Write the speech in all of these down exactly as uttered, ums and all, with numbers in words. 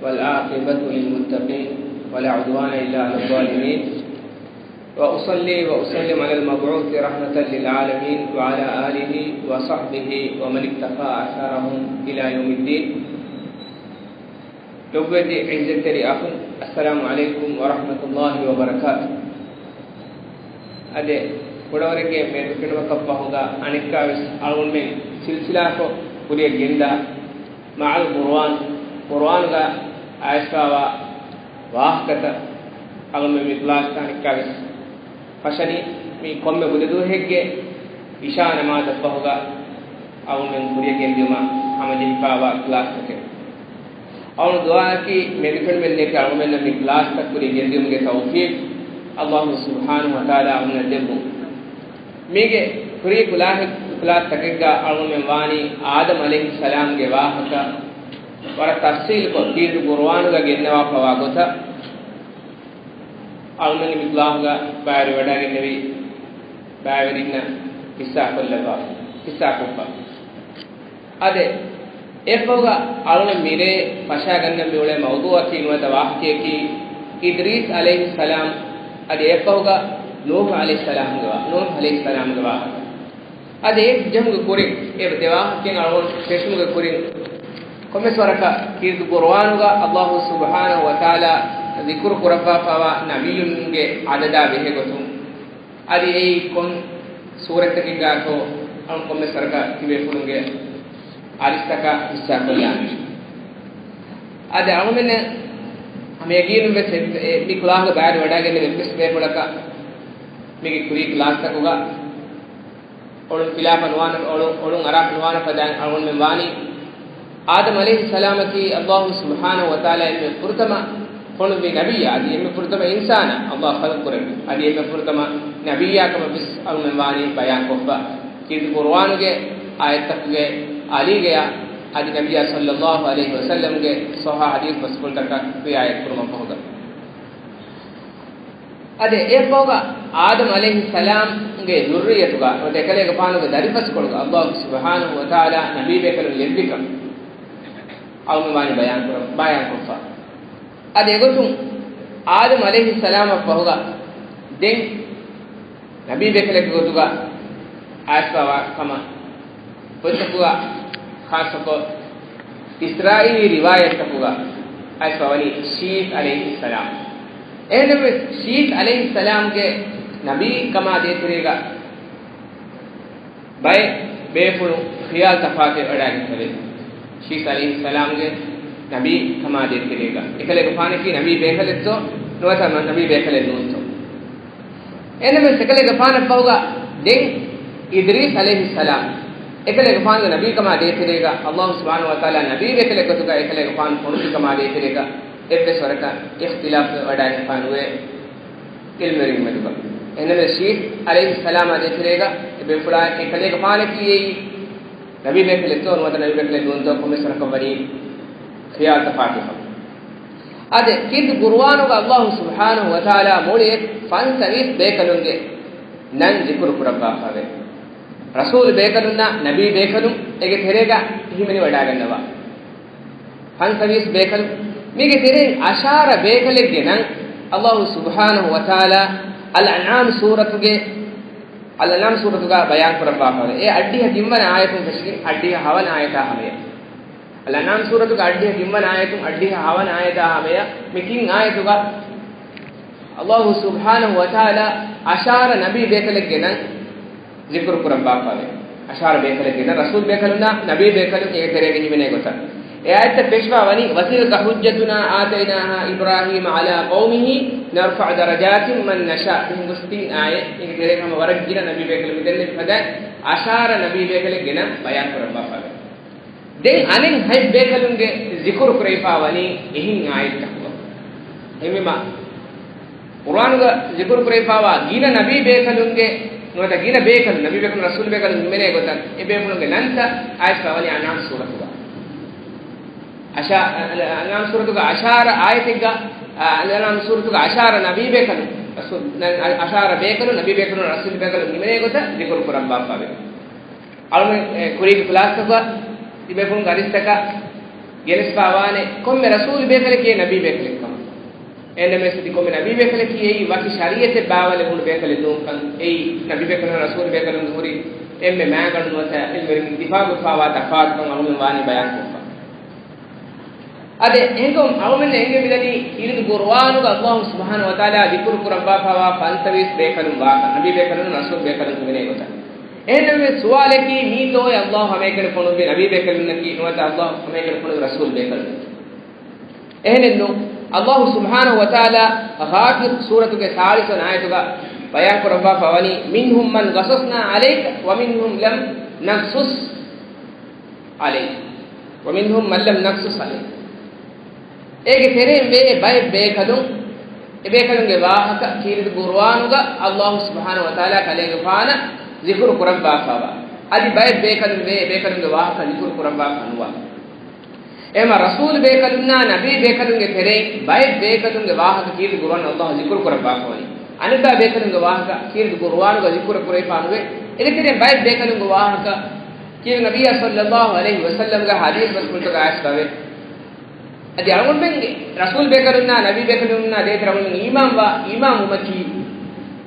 والعاقبة للمتقين ولا عدوان إلا على الظالمين. وأصلي وأسلم على المبعوث رحمة للعالمين وعلى آله وصحبه ومن اقتفى أثرهم إلى يوم الدين. ލޮބުވެތި ޢިއްޒަތްތެރި އަޚުން، އައްސަލާމު ޢަލައިކުމް ވަރަޙްމަތުﷲި ވަބަރަކާތު. އަދި ކުޑަވަރެއްގެ މެދުކެނޑުމަކަށް ފަހުގަ އަނެއްކާވެސް އަޅުގަނޑުމެން ސިލްސިލާކޮށް ކުރިއަށް ގެންދާ މާލް ޤުރުއާން، ޤުރުއާންގަ އައިސްފާވާ ވާހަކަތައް އަޅުގަނޑުމެން މި ކްލާސް އަނެއްކާވެސް ފަށަނީ. މި ކޮންމެ ބުދަ ދުވަހެއްގެ އިޝާ ނަމާދަށް ފަހުގަ އަޅުގަނޑުމެން ކުރިއަށް ގެންދިއުމަށް ހަމަޖެހިފާވާ ކްލާސްތަކެއް. އަޅުގަނޑު ދުޢާއަކީ މެދުކެނޑުމެއް ނެތި އަޅުގަނޑުމެންނަށް މި ކްލާސްތައް ކުރިއަށް ގެންދިއުމުގެ ތައުފީޤް ﷲ ސުބްޙާނަހޫ ވަތަޢާލާ އަޅުގަނޑަށް ދެއްވުން. މީގެ ކުރީ ކުލާހި-، ކްލާސްތަކެއްގަ އަޅުގަނޑުމެން ވާނީ އާދަމް ޢަލައިހިއްސަލާމްގެ ވާހަކަ ވަރަށް ތަފްޞީލުކޮށް ކީރިތި ޤުރުއާނުގަ ގެންނަވާފަވާ ގޮތަށް އަޅުގަނޑުމެން މި ކްލާހުގަ ބައިވެރިވަޑައިގެންނެވި ބައިވެރިންނަށް ޤިއްސާކޮށްލައްވާ، ޤިއްސާކޮށްފަ. އާދެ، އެއަށްފަހުގަ އަޅުގަނޑު މިރޭ ފަށާގަންނަން މިއުޅޭ މައުޟޫޢަކީ ނުވަތަ ވާހަކަޔަކީ އިދްރީސް ޢަލައިހިއްސަލާމް، އަދި އެއަށްފަހުގަ ނޫޙު ޢަލައިހިއްސަލާމްގެ ވާ-، ނޫޙު ޢަލައިހިއްސަލާމްގެ ވާހަކަ. އަދި އެ ޖެހުމުގެ ކުރިން، އެ ދެ ވާހަކައިން އަޅުގަނޑު ފެށުމުގެ ކުރިން، ކޮންމެސް ވަރަކަށް ކީރިތި ޤުރުއާނުގަ ﷲ ސުބްޙާނަހޫ ވަތަޢާލާ ޛިކުރު ކުރައްވާފައިވާ ނަބިއްޔުންގެ ޢަދަދާ ބެހޭ ގޮތުން، އަދި އެއީ ކޮން ސޫރަތަކެއްގާތޯ އަޅުން ކޮންމެސް ވަރަކަށް ތިބޭފުޅުންގެ އަރިސްތަކަށް ޙިއްޞާކޮށްލާނެ. އަދި އަޅުމެންނަށް ހަމަ ޔަގީނުން ވެސް އެ، އެ، މި ކުލާހުގަ ބައިވެރިވަޑައިގެންނެވި އެއްވެސް ބޭފުޅަކަށް މީގެ ކުރީ ކްލާސްތަކުގަ އޮޅުން ފިލާފަ ނުވާނެ، އޮޅުން، އޮޅުން އަރާފަ ނުވާނެ ފަދައިން އަޅުގަނޑުމެން ވާނީ، އާދަމް ޢަލައިހިއްސަލާމަކީ ﷲ ސުބްޙާނަހޫ ވަތަޢާލާ އެންމެ ފުރަތަމަ ފޮނުއްވި ނަބިއްޔާ، އަދި އެންމެ ފުރަތަމަ އިންސާނާ ﷲ ޚަލްޤު ކުރެއްވި، އަދި އެންމެ ފުރަތަމަ ނަބިއްޔާ ކަމަށް ވެސް އަޅުގަނޑުމެން ވާނީ ބަޔާންކޮށްފަ. ކީރިތި ޤުރުއާނުގެ އާޔަތްތަކުގެ އަލީގެޔާ، އަދި ނަބިއްޔާ ޞައްލައްލާހު ޢަލައިހި ވަސައްލަމްގެ ޞައްޙަ ޙަދީޘް ބަސްފުޅުތަކަށް ރިޢާޔަތް ކުރުމަށްފަހުގަ. އަދި އެއަށްފަހުގަ އާދަމް ޢަލައިހިއްސަލާމްގެ ޛުއްރިއްޔަތުގަ ނުވަތަ އެކަލޭގެފާނުގެ ދަރިފަސްކޮޅުގަ ﷲ ސުބްޙާނަހޫ ވަތަޢާލާ ނަބީބޭކަލުން ލެއްވިކަން އަޅުގަނޑު ވާނީ ބަޔާންކުރަ-، ބަޔާންކޮށްފަ. އަދި އެގޮތުން އާދަމް ޢަލައިހިއްސަލާމަށްފަހުގަ ދެން ނަބީބޭކަލެއްގެ ގޮތުގަ އައިސްފަވާ ކަމަށް ގޮތްތަކުގަ ޚާއްޞަކޮށް އިސްރާއީލީ ރިވާޔަތްތަކުގަ އައިސްފަވަނީ ޝީސް ޢަލައިހިއްސަލާމް. އެހެންނަމަވެސް ޝީސް ޢަލައިހިއްސަލާމްގެ ނަބީ ކަމާ ދޭތެރޭގަ ބައެއް ބޭފުޅުން ޚިޔާލު ތަފާތެއް ވަޑައިގަތްތަވެ. ޝީސް ޢަލައިހިއްސަލާމްގެ ނަބީ ކަމާ ދޭތެރޭގަ އެކަލޭގެފާނަކީ ނަބީ ބޭކަލެއްތޯ ނުވަތަ ނަބީ ބޭކަލެއް ނޫންތޯ؟ އެންމެ އެކަލޭގެފާނަށްފަހުގަ ދެން އިދްރީސް ޢަލައިހިއްސަލާމް، އެކަލޭގެފާނުގެ ނަބީކަމާ ދޭތެރޭގަ، ﷲ ސުބްޙާނަހޫ ވަތަޢާލާ ނަބީ ބޭކަލެއް ގޮތުގަ އެކަލޭގެފާނު ފޮނުއްވިކަމާ ދޭތެރޭގަ އެއްވެސް ވަރަކަށް އިޚްތިލާފް ވަޑައިގެންފާ ނުވޭ ޢިލްމުވެރިން މެދުގަ. އެހެންނަމަވެސް ޝީސް ޢަލައިހިއްސަލާމާ ދޭތެރޭގަ އެ ބޭފުޅާ އެކަލޭގެފާނަކީ އެއީ ނަބީ ބޭކަލެއްތޯ ނުވަތަ ނަބީ ބޭކަލެއް ނޫންތޯ ކޮންމެސް ވަރަކަށް ވަނީ ޚިޔާލު ތަފާތުކަމަށް. އާދެ، ކީރިތި ޤުރުއާނުގަ ﷲ ސުބްޙާނަހޫ ވަތަޢާލާ މުޅި ފަންސަވީސް ބޭކަލުންގެ ނަން ޒިކުރު ކުރައްވާފަވޭ. ރަސޫލު ބޭކަލުންނާ ނަބީ ބޭކަލުން އޭގެ ތެރޭގަ ހިމެނިވަޑައިގަންނަވާ. ފަންސަވީސް ބޭކަލުން. މީގެ ތެރެއިން އަށާރަ ބޭކަލެއްގެ ނަން ﷲ ސުބްޙާނަހޫ ވަތަޢާލާ އަލްއަންޢާމް ސޫރަތުގެ، އަލްއަންޢާމް ސޫރަތުގަ ބަޔާން ކުރައްވާފަވޭ. އެ އަށްޑިހަ ތިންވަނަ އާޔަތުން ފެށިގެން އަށްޑިހަ ހަވަނަ އާޔަތާ ހަމަޔަށް. އަލްއަންޢާމް ސޫރަތުގެ އަށްޑިހަ ތިންވަނަ އާޔަތުން އަށްޑިހަ ހަވަނަ އާޔަތާ ހަމަޔަށް މި ތިން އާޔަތުގަ ﷲ ސުބްޙާނަހޫ ވަތަޢާލާ އަށާރަ ނަބީ ބޭކަލެއްގެ ނަން ޒިކުރު ކުރައްވާފަވޭ. އަށާރަ ބޭކަލެއްގެ ނަން، ރަސޫލު ބޭކަލުންނާ ނަބީ ބޭކަލުން އޭގެ ތެރޭގަ ހިމެނޭ ގޮތަށް. އެ އާޔަތްތައް ފެށިފަ ވަނީ، وَتِلْكَ حُجَّتُنَا آتَيْنَاهَا إِبْرَاهِيمَ عَلَىٰ قَوْمِهِ نَرْفَعُ دَرَجَاتٍ مَنْ نَشَاءُ މިހިން ގޮސް ތިން އާޔަތް. އޭގެ ތެރޭގަ ހަމަ ވަރަށް ގިނަ ނަބީ ބޭކަލުން މި ދެންނެވި ފަދައިން އަށާރަ ނަބީ ބޭކަލެއްގެ ނަން ބަޔާން ކުރައްވާފަވޭ. ދެން އަނެއް ހަތް ބޭކަލުންގެ ޒިކުރު ކުރެވިފާ ވަނީ އެހެން އާޔަތްތަކުގަ. އެހެންވީމަ، ޤުރުއާނުގަ ޒިކުރު ކުރެވިފާވާ ގިނަ ނަބީ ބޭކަލުންގެ، ނުވަތަ ގިނަ ބޭކަލުން، ނަބީ ބޭކަލުން، ރަސޫލު ބޭކަލުން ހިމެނޭ ގޮތަށް އެ ބޭފުޅުންގެ ނަންތައް އައިސްފަ ވަނީ އަންޢާމް ސޫރަތުގަ. އަށާ-، އަންޢާމް ސޫރަތުގަ އަށާރަ އާޔަތެއްގަ، އަންޢާމް ސޫރަތުގަ އަށާރަ ނަބީ ބޭކަލުން، ރަސޫލު، އަށާރަ ބޭކަލުން، ނަބީ ބޭކަލުން، ރަސޫލު ބޭކަލުން ހިމެނޭ ގޮތަށް ޒިކުރު ކުރައްވާފަވޭ. އަޅުގަނޑު، އެ، ކުރީގެ ކްލާސްތަކުގަ ތިބޭފުޅުންގެ އަރިސްތަކަށް ގެނެސްފާވާނެ ކޮންމެ ރަސޫލު ބޭކަލަކީ އެ ނަބީ ބޭކަލެއްކަމަށް. އެހެންނަމަވެސް އަދި ކޮންމެ ނަބީ ބޭކަލަކީ އެއީ ވަކި ޝަރީއަތެއް ބާވާލެވުނު ބޭކަލެއް ނޫންކަން، އެއީ ނަބީ ބޭކަލުން ރަސޫލު ބޭކަލުންގެ ހުރި އެންމެ މާތް ގަނޑު ނުވަތަ އިލްމުވެރިން އިއްތިފާގުވެފާވާ ތަފާތުކަން އަޅުގަނޑު ވާނީ ބަޔާންކޮށްފަ. އަދި އެހެންކަމުން އަޅުގަނޑު އެނގެން މިދަނީ ކީރިތި ޤުރުއާނުގަ އައްލާހު ސުބްޙާނަހު ވަތަޢާލާ ޛިކުރު ކުރައްވާފާވާ ފަންސަވީސް ބޭކަލުން ވާކަން، ނަބީ ބޭކަލުން ރަސޫލު ބޭކަލުން ހިމެނޭ ގޮތަށް. އެހެންނަމަވެސް ސުވާލަކީ މީތޯއޭ އައްލާހު ހަމައެކަނި ފޮނުއްވި ނަބީ ބޭކަލުންނަކީ ނުވަތަ އައްލާހު ހަމައެކަނި ފޮނުއްވި ރަސޫލު ބޭކަލުންނަކީ؟ އެހެނެއްނު. އައްލާހު ސުބްޙާނަހު ވަތަޢާލާ ޣާފިރު ސޫރަތުގެ ސާޅީސް ވަނަ އާޔަތުގަ ބަޔާން ކުރައްވާފަ ވަނީ، مِنْهُمْ مَنْ قَصَصْنَا عَلَيْكَ وَمِنْهُمْ لَمْ نَقْصُصْ عَلَيْكَ وَمِنْهُمْ مَنْ لَمْ نَقْصُصْ عَلَيْكَ. އޭގެ ތެރެއިން ވޭ ބައެއް ބޭކަލުން، އެބޭކަލުންގެ ވާހަކަ ކީރިތި ޤުރުއާނުގަ އައްލާހު ސުބްޙާނަހު ވަތަޢާލާ ކަލޭގެފާނަށް ޛިކުރު ކުރައްވާފައިވާ. އަދި ބައެއް ބޭކަލުން ވޭ އެބޭކަލުންގެ ވާހަކަ ޛިކުރު ކުރައްވާފަ ނުވާ. އެހެންމަ ރަސޫލު ބޭކަލުންނާ ނަބީ ބޭކަލުންގެ ތެރެއިން ބައެއް ބޭކަލުންގެ ވާހަކަ ކީރިތި ޤުރުއާނު އައްލާހު ޛިކުރު ކުރައްވާފަ ވަނީ. އަނެއްބައި ބޭކަލުންގެ ވާހަކަ ކީރިތި ޤުރުއާނުގަ ޛިކުރު ކުރެވިފާ ނުވޭ. އޭގެ ތެރެއިން ބައެއް ބޭކަލުންގެ ވާހަކަ ކީރިތި ނަބިއްޔާ ޞައްލައްލާހު ޢަލައިހި ވަސައްލަމްގެ ޙަދީޘް ބަސްފުޅުތަކަށް އައިސްފަވޭ. އަދި އަޅުގަނޑުމެންގެ ރަސޫލު ބޭކަލުންނާ ނަބީ ބޭކަލުންނާ ދޭތެރޭ އަޅުގަނޑުމެން އީމާންވާ، އީމާންވުމަކީ،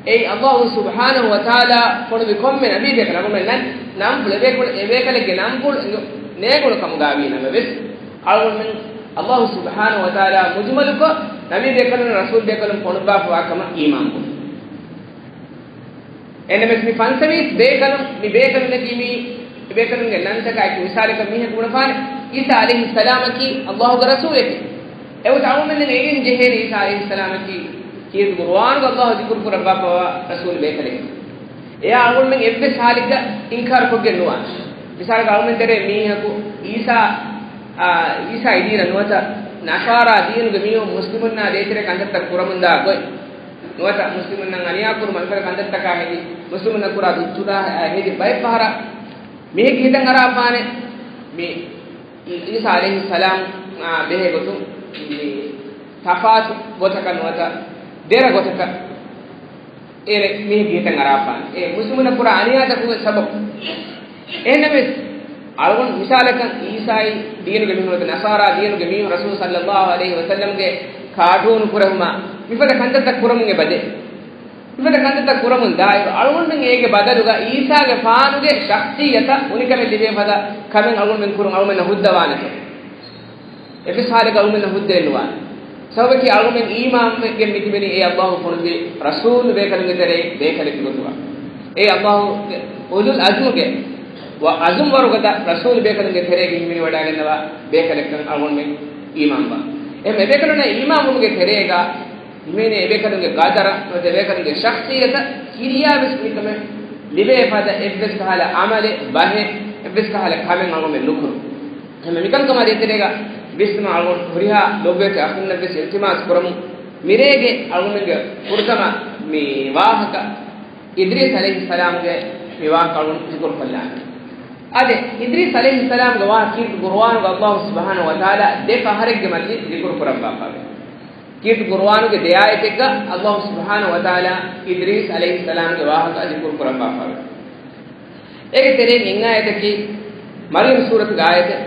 އެއީ އައްލާހު ސުބްޙާނަހު ވަތަޢާލާ ފޮނުވި ކޮންމެ ނަބީ ބޭކަލަކު އަޅުގަނޑުމެން ނަން-، ނަންފުޅު އެބޭކަލު-، އެބޭކަލެއްގެ ނަންފުޅު އެނގު-، ނޭނގުނު ކަމުގައި ވީ ނަމަވެސް، އަޅުގަނޑުމެން އައްލާހު ސުބްޙާނަހު ވަތަޢާލާ މުޖުމަލުކޮށް ނަބީ ބޭކަލުން ރަސޫލު ބޭކަލުން ފޮނުއްވާފަވާ ކަމަށް އީމާންވުން. އެހެންނަމަވެސް މި ފަންސަވީސް ބޭކަލުން، މި ބޭކަލުންނަކީ މީ ބޭކަލުންގެ ނަންތަކާ އެކު މިސާލަކަށް މީހަކު ބުނެފާނެ، ޢީސާ ޢަލައިހިއްސަލާމަކީ އައްލާހުގެ ރަސޫލެކޭ. އެގޮތަށް އަޅުގަނޑުމެން އެނގެން ޖެހޭނީ ޢީސާ ޢަލައިހިއްސަލާމަކީ ކީރިތި ޤުރުއާނުގަ އައްލާހު ޛިކުރު ކުރައްވާފައިވާ ރަސޫލު ބޭކަލެކޭ. އެޔާ އަޅުގަނޑުމެން އެއްވެސް ޙާލެއްގަ އިންކާރު ކޮށްގެން ނުވާނެ. މިސާލަކަށް އަޅުގަނޑުމެން ތެރޭ މީހަކު ޢީސާ، އާ، ޢީސާ ދީނަށް ނުވަތަ ނަޞާރާ ދީނުގެ މީހުން މުސްލިމުންނާ ދޭތެރޭ ކަންތައްތައް ކުރަމުންދާ ގޮތް، ނުވަތަ މުސްލިމުންނަށް އަނިޔާކުރުމަށް މިފަދަ ކަންތައްތަކާ ހެދި، މުސްލިމުންނަށް ކުރާ ދުއްތުލާ ހެދި ބައެއް ފަހަރަށް މީހެއްގެ ހިތަށް އަރާފާނެ މި ޢީސާ ޢަލައިހިއްސަލާމާ ބެހޭ ގޮތުން މި ތަފާތު ގޮތަކަށް ނުވަތަ ދެރަ ގޮތަކަށް އޭރެ މީހެއްގެ ހިތަށް އަރާފާނެ. އެ މުސްލިމުންނަށް ކުރާ އަނިޔާތަކުގެ ސަބަބު. އެހެންނަމަވެސް، އަޅުގަނޑު މިސާލަކަށް ޢީސާއީ ދީނުގެ މީހުން ނުވަތަ ނަޞާރާ ދީނުގެ މީހުން ރަސޫލު ޞައްލައްލާހު ޢަލައިހި ވަސައްލަމްގެ ކާޓޫނު ކުރެވުމާ މިފަދަ ކަންތައްތައް ކުރަމުން އެބަދޭ. މިފަދަ ކަންތައްތައް ކުރަމުން ދާއިރު، އަޅުގަނޑުމެން އޭގެ ބަދަލުގަ ޢީސާގެފާނުގެ ޝަޚްޞިއްޔަތަށް އުނިކަމެއް ލިބޭ ފަދަ ކަމެއް އަޅުގަނޑުމެން ކުރުން އަޅުގަނޑުމެންނަށް ހުއްދަވާނެތޯ؟ އެއްވެސް ޙާލެއްގަ އަޅުގަނޑުމެންނަށް ހުއްދައެއް ނުވާނެ. ސަބަބަކީ އަޅުގަނޑުމެން އީމާންވެގެން މިތިބެނީ އެ އައްލާހު ފޮނުއްވި ރަސޫލު ބޭކަލުންގެ ތެރެއިން ބޭކަލެއްގެ ގޮތުގަ. އެ އައްލާހުގެ އުލުލް ޢަޒްމުގެ ވަ ޢަޒުމް ވަރުގަދަ ރަސޫލު ބޭކަލުންގެ ތެރޭގައި ހިމެނިވަޑައިގަންނަވާ ބޭކަލެއްކަން އަޅުގަނޑުމެން އީމާންވާ. އެހެން އެބޭކަލުންނަށް އީމާންވުމުގެ ތެރޭގަ ހިމެނޭ އެބޭކަލުންގެ ގަދަރަށް ނުވަތަ އެބޭކަލުންގެ ޝަޚްޞިއްޔަތަށް ކިރިޔާވެސް މިކަމެއް ލިބޭ ފަދަ އެއްވެސް ކަހަލަ ޢަމަލެއް ބަހެއް އެއްވެސް ކަހަލަ ކަމެއް އަޅުގަނޑުމެން ނުކުރުން. އެހެން މިކަންކަމާ ދޭތެރޭގަ ވިސްނުމަށް އަޅުގަނޑު ހުރިހާ ލޮބުވެތި އަޚުންނަށްވެސް އިލްތިމާސް ކުރަމުން، މިރޭގެ އަޅުގަނޑުމެންގެ ފުރަތަމަ މި ވާހަކަ އިދްރީސް ޢަލައިހިއްސަލާމްގެ މި ވާހަކަ އަޅުގަނޑު ޛިކުރު ކޮށްލާނެ. އާދެ، އިދްރީސް ޢަލައިހިއްސަލާމްގެ ވާހަކަ ކީރިތި ޤުރުއާނުގަ އައްލާހު ސުބްޙާނަހު ވަތަޢާލާ ދެ ފަހަރެއްގެ މަތިން ޛިކުރު ކުރައްވާފައެވެ. ކީރިތި ޤުރުއާނުގެ ދެ އާޔަތެއްގަ އައްލާހު ސުބްޙާނަހު ވަތަޢާލާ އިދްރީސް ޢަލައިހިއްސަލާމްގެ ވާހަކަ ޛިކުރު ކުރައްވާފައެވެ. އޭގެ ތެރެއިން އެއް އާޔަތަކީ މަރްޔަމް ސޫރަތުގެ އާޔަތެއް.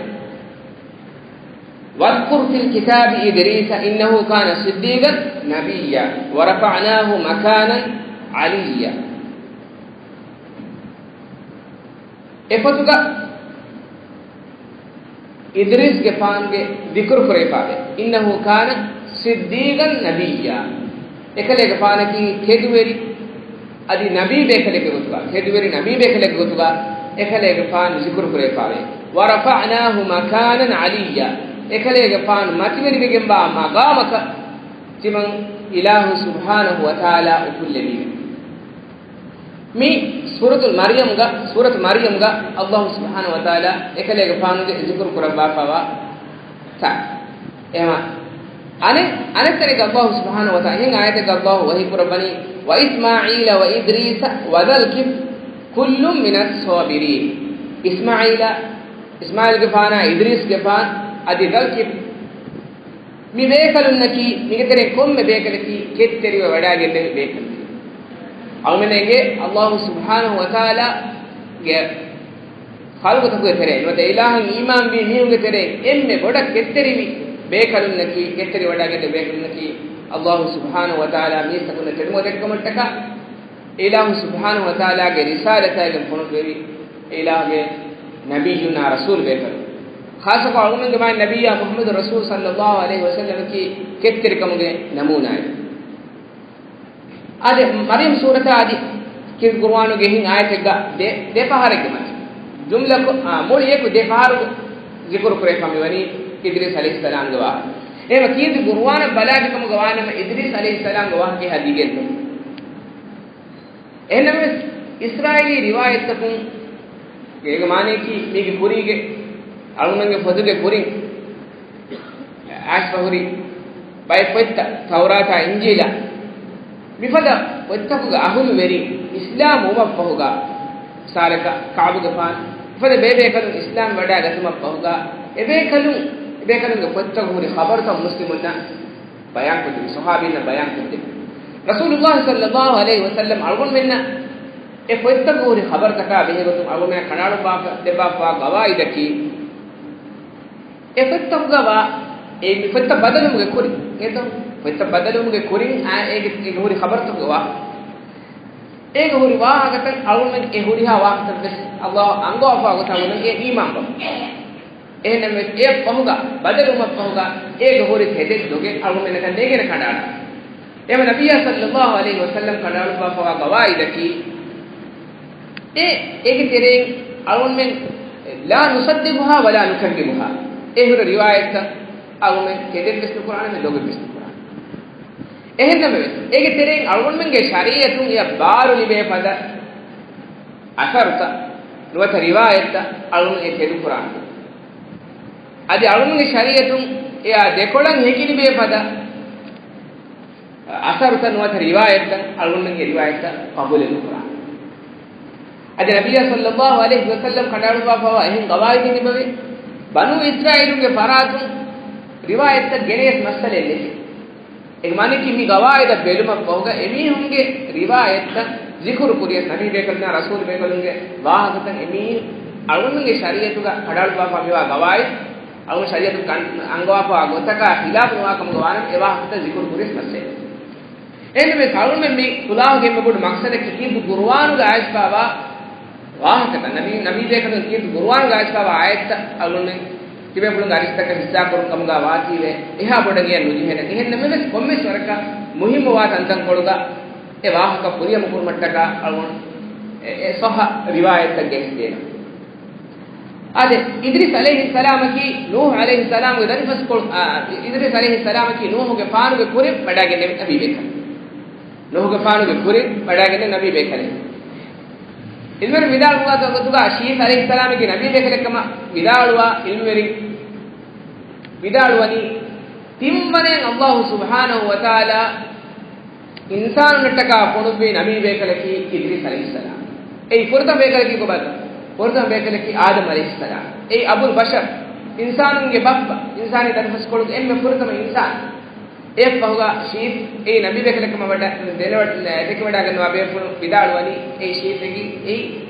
وَاذْكُرْ فِي الْكِتَابِ إِدْرِيسَ إِنَّهُ كَانَ صِدِّيقًا نَبِيًّا وَرَفَعْنَاهُ مَكَانًا عَلِيًّا. އެފޮތުގަ އިދްރީސްގެފާނުގެ ޛިކުރު ކުރެވިފައެވެ. إِنَّهُ كَانَ صِدِّيقًا نَبِيًّا. އެކަލޭގެފާނަކީ ތެދުވެރި އަދި ނަބީ ބޭކަލެއްގެ ގޮތުގަ، ތެދުވެރި ނަބީ ބޭކަލެއްގެ ގޮތުގަ އެކަލޭގެފާނު ޛިކުރު ކުރެވިފައެވެ. وَرَفَعْنَاهُ مَكَانًا عَلِيًّا. އެކަލޭގެފާނު މަތިވެރިވެގެންވާ މަގާމަކަށް ތިމަން އިލާހު ސުބްޙާނަހު ވަތަޢާލާ އުފުއްލެވީމެވެ. މި ސޫރަތުލް މަރްޔަމްގަ، ސޫރަތު މަރްޔަމްގަ އައްލާހު ސުބްޙާނަހު ވަތަޢާލާ އެކަލޭގެފާނުގެ ޛިކުރު ކުރައްވާފައިވާ ތަން. އެހެން އަނެއް، އަނެއް ތަނެއްގަ އައްލާހު ސުބްޙާނަހު ވަތަޢާލާ އެހެން އާޔަތެއްގަ އައްލާހު ވަޙީ ކުރައްވަނީ، وَإِسْمَاعِيلَ وَإِدْرِيسَ وَذَا الْكِفْلِ كُلٌّ مِنَ الصَّابِرِينَ. އިސްމާޢީލާ، އިސްމާޢީލްގެފާނާ، އިދްރީސްގެފާނު، އަދި ޛަލްކިފްލު، މި ބޭކަލުންނަކީ، މީގެ ތެރެއިން ކޮންމެ ބޭކަލަކީ ކެތްތެރިވެ ވަޑައިގެންނެވި ބޭކަލެކޭ. އަޅުގަނޑުމެންނަށް އެނގޭ އައްލާހު ސުބްޙާނަހު ވަތަޢާލާގެ ޚަލްޤުތަކުގެ ތެރެއިން ނުވަތަ އިލާހަށް އީމާންވި މީހުންގެ ތެރެއިން އެންމެ ބޮޑަށް ކެތްތެރިވި ބޭކަލުންނަކީ، ކެތްތެރިވަޑައިގެން ބޭކަލުންނަކީ، ﷲ ސުބްޙާނަހޫ ވަތަޢާލާ މީސްތަކުންނަށް ތެދުމަގުދެއްކަމަށްޓަކާ، އެ އިލާހު ސުބްޙާނަހޫ ވަތަޢާލާގެ ރިސާލަތާގެން ފޮނުއްވެވި އެ އިލާހުގެ ނަބިއްޔުންނާ ރަސޫލު ބޭކަލުން. ޚާއްޞަކޮށް އަޅުގަނޑުގެ މާތް ނަބިއްޔާ މުޙައްމަދު ރަސޫލު ޞައްލައްލާހު ޢަލައިހި ވަސައްލަމަކީ ކެތްތެރިކަމުގެ ނަމޫނާއެއް. އާދެ، މަރްޔަމް ސޫރަތާ އަދި ކީރިތި ޤުރުއާނުގެ އެހެން އާޔަތެއްގަ ދެ، ދެ ފަހަރެއްގެ މަތިން ޖުމްލަކޮށް، އާ، މުޅިއެކު ދެ ފަހަރު ޒިކުރު ކުރެވިފަ މިވަނީ އިދްރީސް ޢަލައިހިއްސަލާމްގެ ވާހަކަ. އެހެންވެ ކީރިތި ޤުރުއާނަށް ބަލާލިކަމުގަ ވާނަމަ އިދްރީސް ޢަލައިހިއްސަލާމްގެ ވާހަކަ އެހާ ދިގެއް ނޫން. އެހެންނަމަވެސް، އިސްރާއީލީ ރިވާޔަތްތަކުން އޭގެ މާނަޔަކީ މީގެ ކުރީގެ އަޅުގަނޑުގެ ފޮތުގެ ކުރިން އައިސްފަ ހުރި ބައެއް ފޮތްތައް، ތައުރާތާ އިންޖީލާ މިފަދަ ފޮތްތަކުގެ އަހުލުވެރިން އިސްލާމް ވުމަށްފަހުގަ، މިސާލަކަށް ކަޢުބުގެފާނު މިފަދަ ބޭބޭކަލުން އިސްލާމް ވަޑައިގަތުމަށްފަހުގަ، އެބޭކަލުން، އެބޭކަލުންގެ ފޮތްތަކުގަ ހުރި ޚަބަރުތައް މުސްލިމުންނަށް ބަޔާންކޮށްދެއްވި، ޞަޙާބީންނަށް ބަޔާންކޮށްދެއްވި. ރަސޫލުﷲ ޞައްލައްލާހު ޢަލައިހި ވަސައްލަމް އަޅުގަނޑުމެންނަށް އެ ފޮތްތަކުގަ ހުރި ޚަބަރުތަކާ ބެހޭގޮތުން އަޅުގަނޑުމެންނަށް ކަނޑައަޅުއްވާފަ ދެއްވާފަވާ ގަވާއިދަކީ، އެ ފޮތްތަކުގަ ވާ، އެ މި ފޮތްތައް ބަދަލުވުމުގެ ކުރިން، އޭތޯ؟ ފޮތްތައް ބަދަލުވުމުގެ ކުރިން އާ އޭގެ، އޭގެ ހުރި ޚަބަރުތަކުގަ ވާ، އޭގެ ހުރި ވާހަކަތައް އަޅުގަނޑުމެން އެ ހުރިހާ ވާހަކަތައް ވެސް ﷲ އަންގަވާފަވާ ގޮތަށް އަޅުގަނޑުމެން އެ އީމާންވަމުން. އެހެންނަމަވެސް، އެއަށްފަހުގަ، ބަދަލުވުމަށްފަހުގަ، އޭގެ ހުރި ތެދެއް ދޮގެއް އަޅުގަނޑުމެންނަކަށް ނޭނގޭނެ ކަނޑައަޅާ. އެހެންވެ ނަބިއްޔާ ޞައްލައްލާހު ޢަލައިހި ވަސައްލަމް ކަނޑައަޅުއްވާފަވާ ގަވާއިދަކީ، އެ، އޭގެ ތެރެއިން އަޅުގަނޑުމެން لا نصدقها ولا نكذبها، އެ ހުރި ރިވާޔަތްތައް އަޅުގަނޑުމެން ތެދެއްވެސް ނުކުރާނަމޭ، ދޮގެއްވެސް ނުކުރާނަމޭ. އެހެންނަމަވެސް، އޭގެ ތެރެއިން އަޅުގަނޑުމެންގެ ޝަރީޢަތުން އެއަށް ބާރު ލިބޭ ފަދަ އަސަރުތައް ނުވަތަ ރިވާޔަތްތައް އަޅުގަނޑު އެ ތެދުކުރާނަމޭ. އަދި އަޅުގަނޑުގެ ޝަރީޢަތުން އެއާ ދެކޮޅަށް ހެކިލިބޭ ފަދަ އަސަރުތައް ނުވަތަ ރިވާޔަތްތައް އަޅުގަނޑުމެން އެ ރިވާޔަތްތައް ޤަބޫލެއް ނުކުރާނަމޭ. އަދި ނަބިއްޔާ ޞައްލައްލާހު ޢަލައިހި ވަސައްލަމް ކަނޑައަޅުއްވާފަވާ އެހެން ގަވާއިދެއް ތިބެވޭ، ބަނޫ އިސްރާއީލުންގެ ފަރާތުން ރިވާޔަތްތައް ގެނެޔަސް މައްސަލައެއް ނެތޭ. އޭގެ މާނައަކީ މި ގަވާއިދަށް ބެލުމަށްފަހުގަ އެމީހުންގެ ރިވާޔަތްތައް ޒިކުރު ކުރިޔަސް ނަބީ ބޭކަލުންނާ ރަސޫލު ބޭކަލުންގެ ވާހަކަތައް އެމީހުން އަޅުގަނޑުގެ ޝަރީޢަތުގަ ކަނޑައަޅުއްވާފަ މިވާ ގަވާއިދު، އަޅުގަނޑު ޝަރީޢަތު ކަން، އަންގަވާފަވާ ގޮތަކާ ޚިލާފު ނުވާ ކަމުގަ ވާނަމަ އެ ވާހަކަތައް ޒިކުރު ކުރިޔަސް މައްސަލައެއް. އެހެންނަމަވެސް އަޅުގަނޑުމެން މި ކުލާހުގެ އެންމެ ބޮޑު މަޤްޞަދަކީ ކީރިތި ޤުރުއާނުގަ އައިސްފަވާ ވާހަކަތައް، ނަބީ، ނަބީ ބޭކަލުން ކީރިތި ޤުރުއާނުގަ އައިސްފަވާ އާޔަތްތައް އަޅުގަނޑުމެން ތިބޭފުޅުންގެ އަރިސްތަކަށް ހިއްސާކުރުން ކަމުގަ ވާތީވެ، އެހާ ބޮޑަށް އެއަށް ނުޖެހޭނެ. އެހެންނަމަވެސް ކޮންމެސް ވަރަކަށް މުހިއްމުވާ ތަންތަންކޮޅުގަ އެ ވާހަކަ ފުރިހަމަ ކުރުމަށްޓަކާ އަޅުގަނޑު އެ، އެ ޞައްޙަ ރިވާޔަތްތައް ގެނެސްދޭނަން. އާދެ، އިދްރީސް ޢަލައިހިއްސަލާމަކީ ނޫޙު ޢަލައިހިއްސަލާމުގެ ދަރިފަސްކޮޅު، އާ، އިދްރީސް ޢަލައިހިއްސަލާމަކީ ނޫޙުގެ ފާނުގެ ކުރިން ވަޑައިގެންނެވި ނަބީބޭކަލެއް. ނޫޙުގެ ފާނުގެ ކުރިން ވަޑައިގެންނެވި ނަބީބޭކަލެއް. ޢިލްމުވެރިން ވިދާޅުވާ ގޮތުގަ ޝީސް ޢަލައިހިއްސަލާމަކީ ނަބީބޭކަލެއްކަމަށް ވިދާޅުވާ ޢިލްމުވެރިން ވިދާޅުވަނީ، ތިންވަނައަށް ﷲ ސުބްޙާނަހޫ ވަތަޢާލާ އިންސާނުންނަށްޓަކާ ފޮނުއްވި ނަބީ ބޭކަލަކީ އިދްރީސް ޢަލައިހިއްސަލާމް. އެއީ ފުރަތަމަ ބޭކަލަކީ ކޮބާތޯ؟ ފުރަތަމަ ބޭކަލަކީ އާދަމް ޢަލައިހިއްސަލާމް. އެއީ އަބުލް ބަޝަރް، އިންސާނުންގެ ބައްޕަ، އިންސާނީ ދަރިފަސްކޮޅުގެ އެންމެ ފުރަތަމަ އިންސާން. އެއަށްފަހުގަ ޝީސް އެއީ ނަބީ ބޭކަލެއްކަމަށް ވަޑަ، ދެނެވަޑައިގަންނަވާ ބޭފުޅުން ވިދާޅުވަނީ އެއީ ޝީސް އެއީ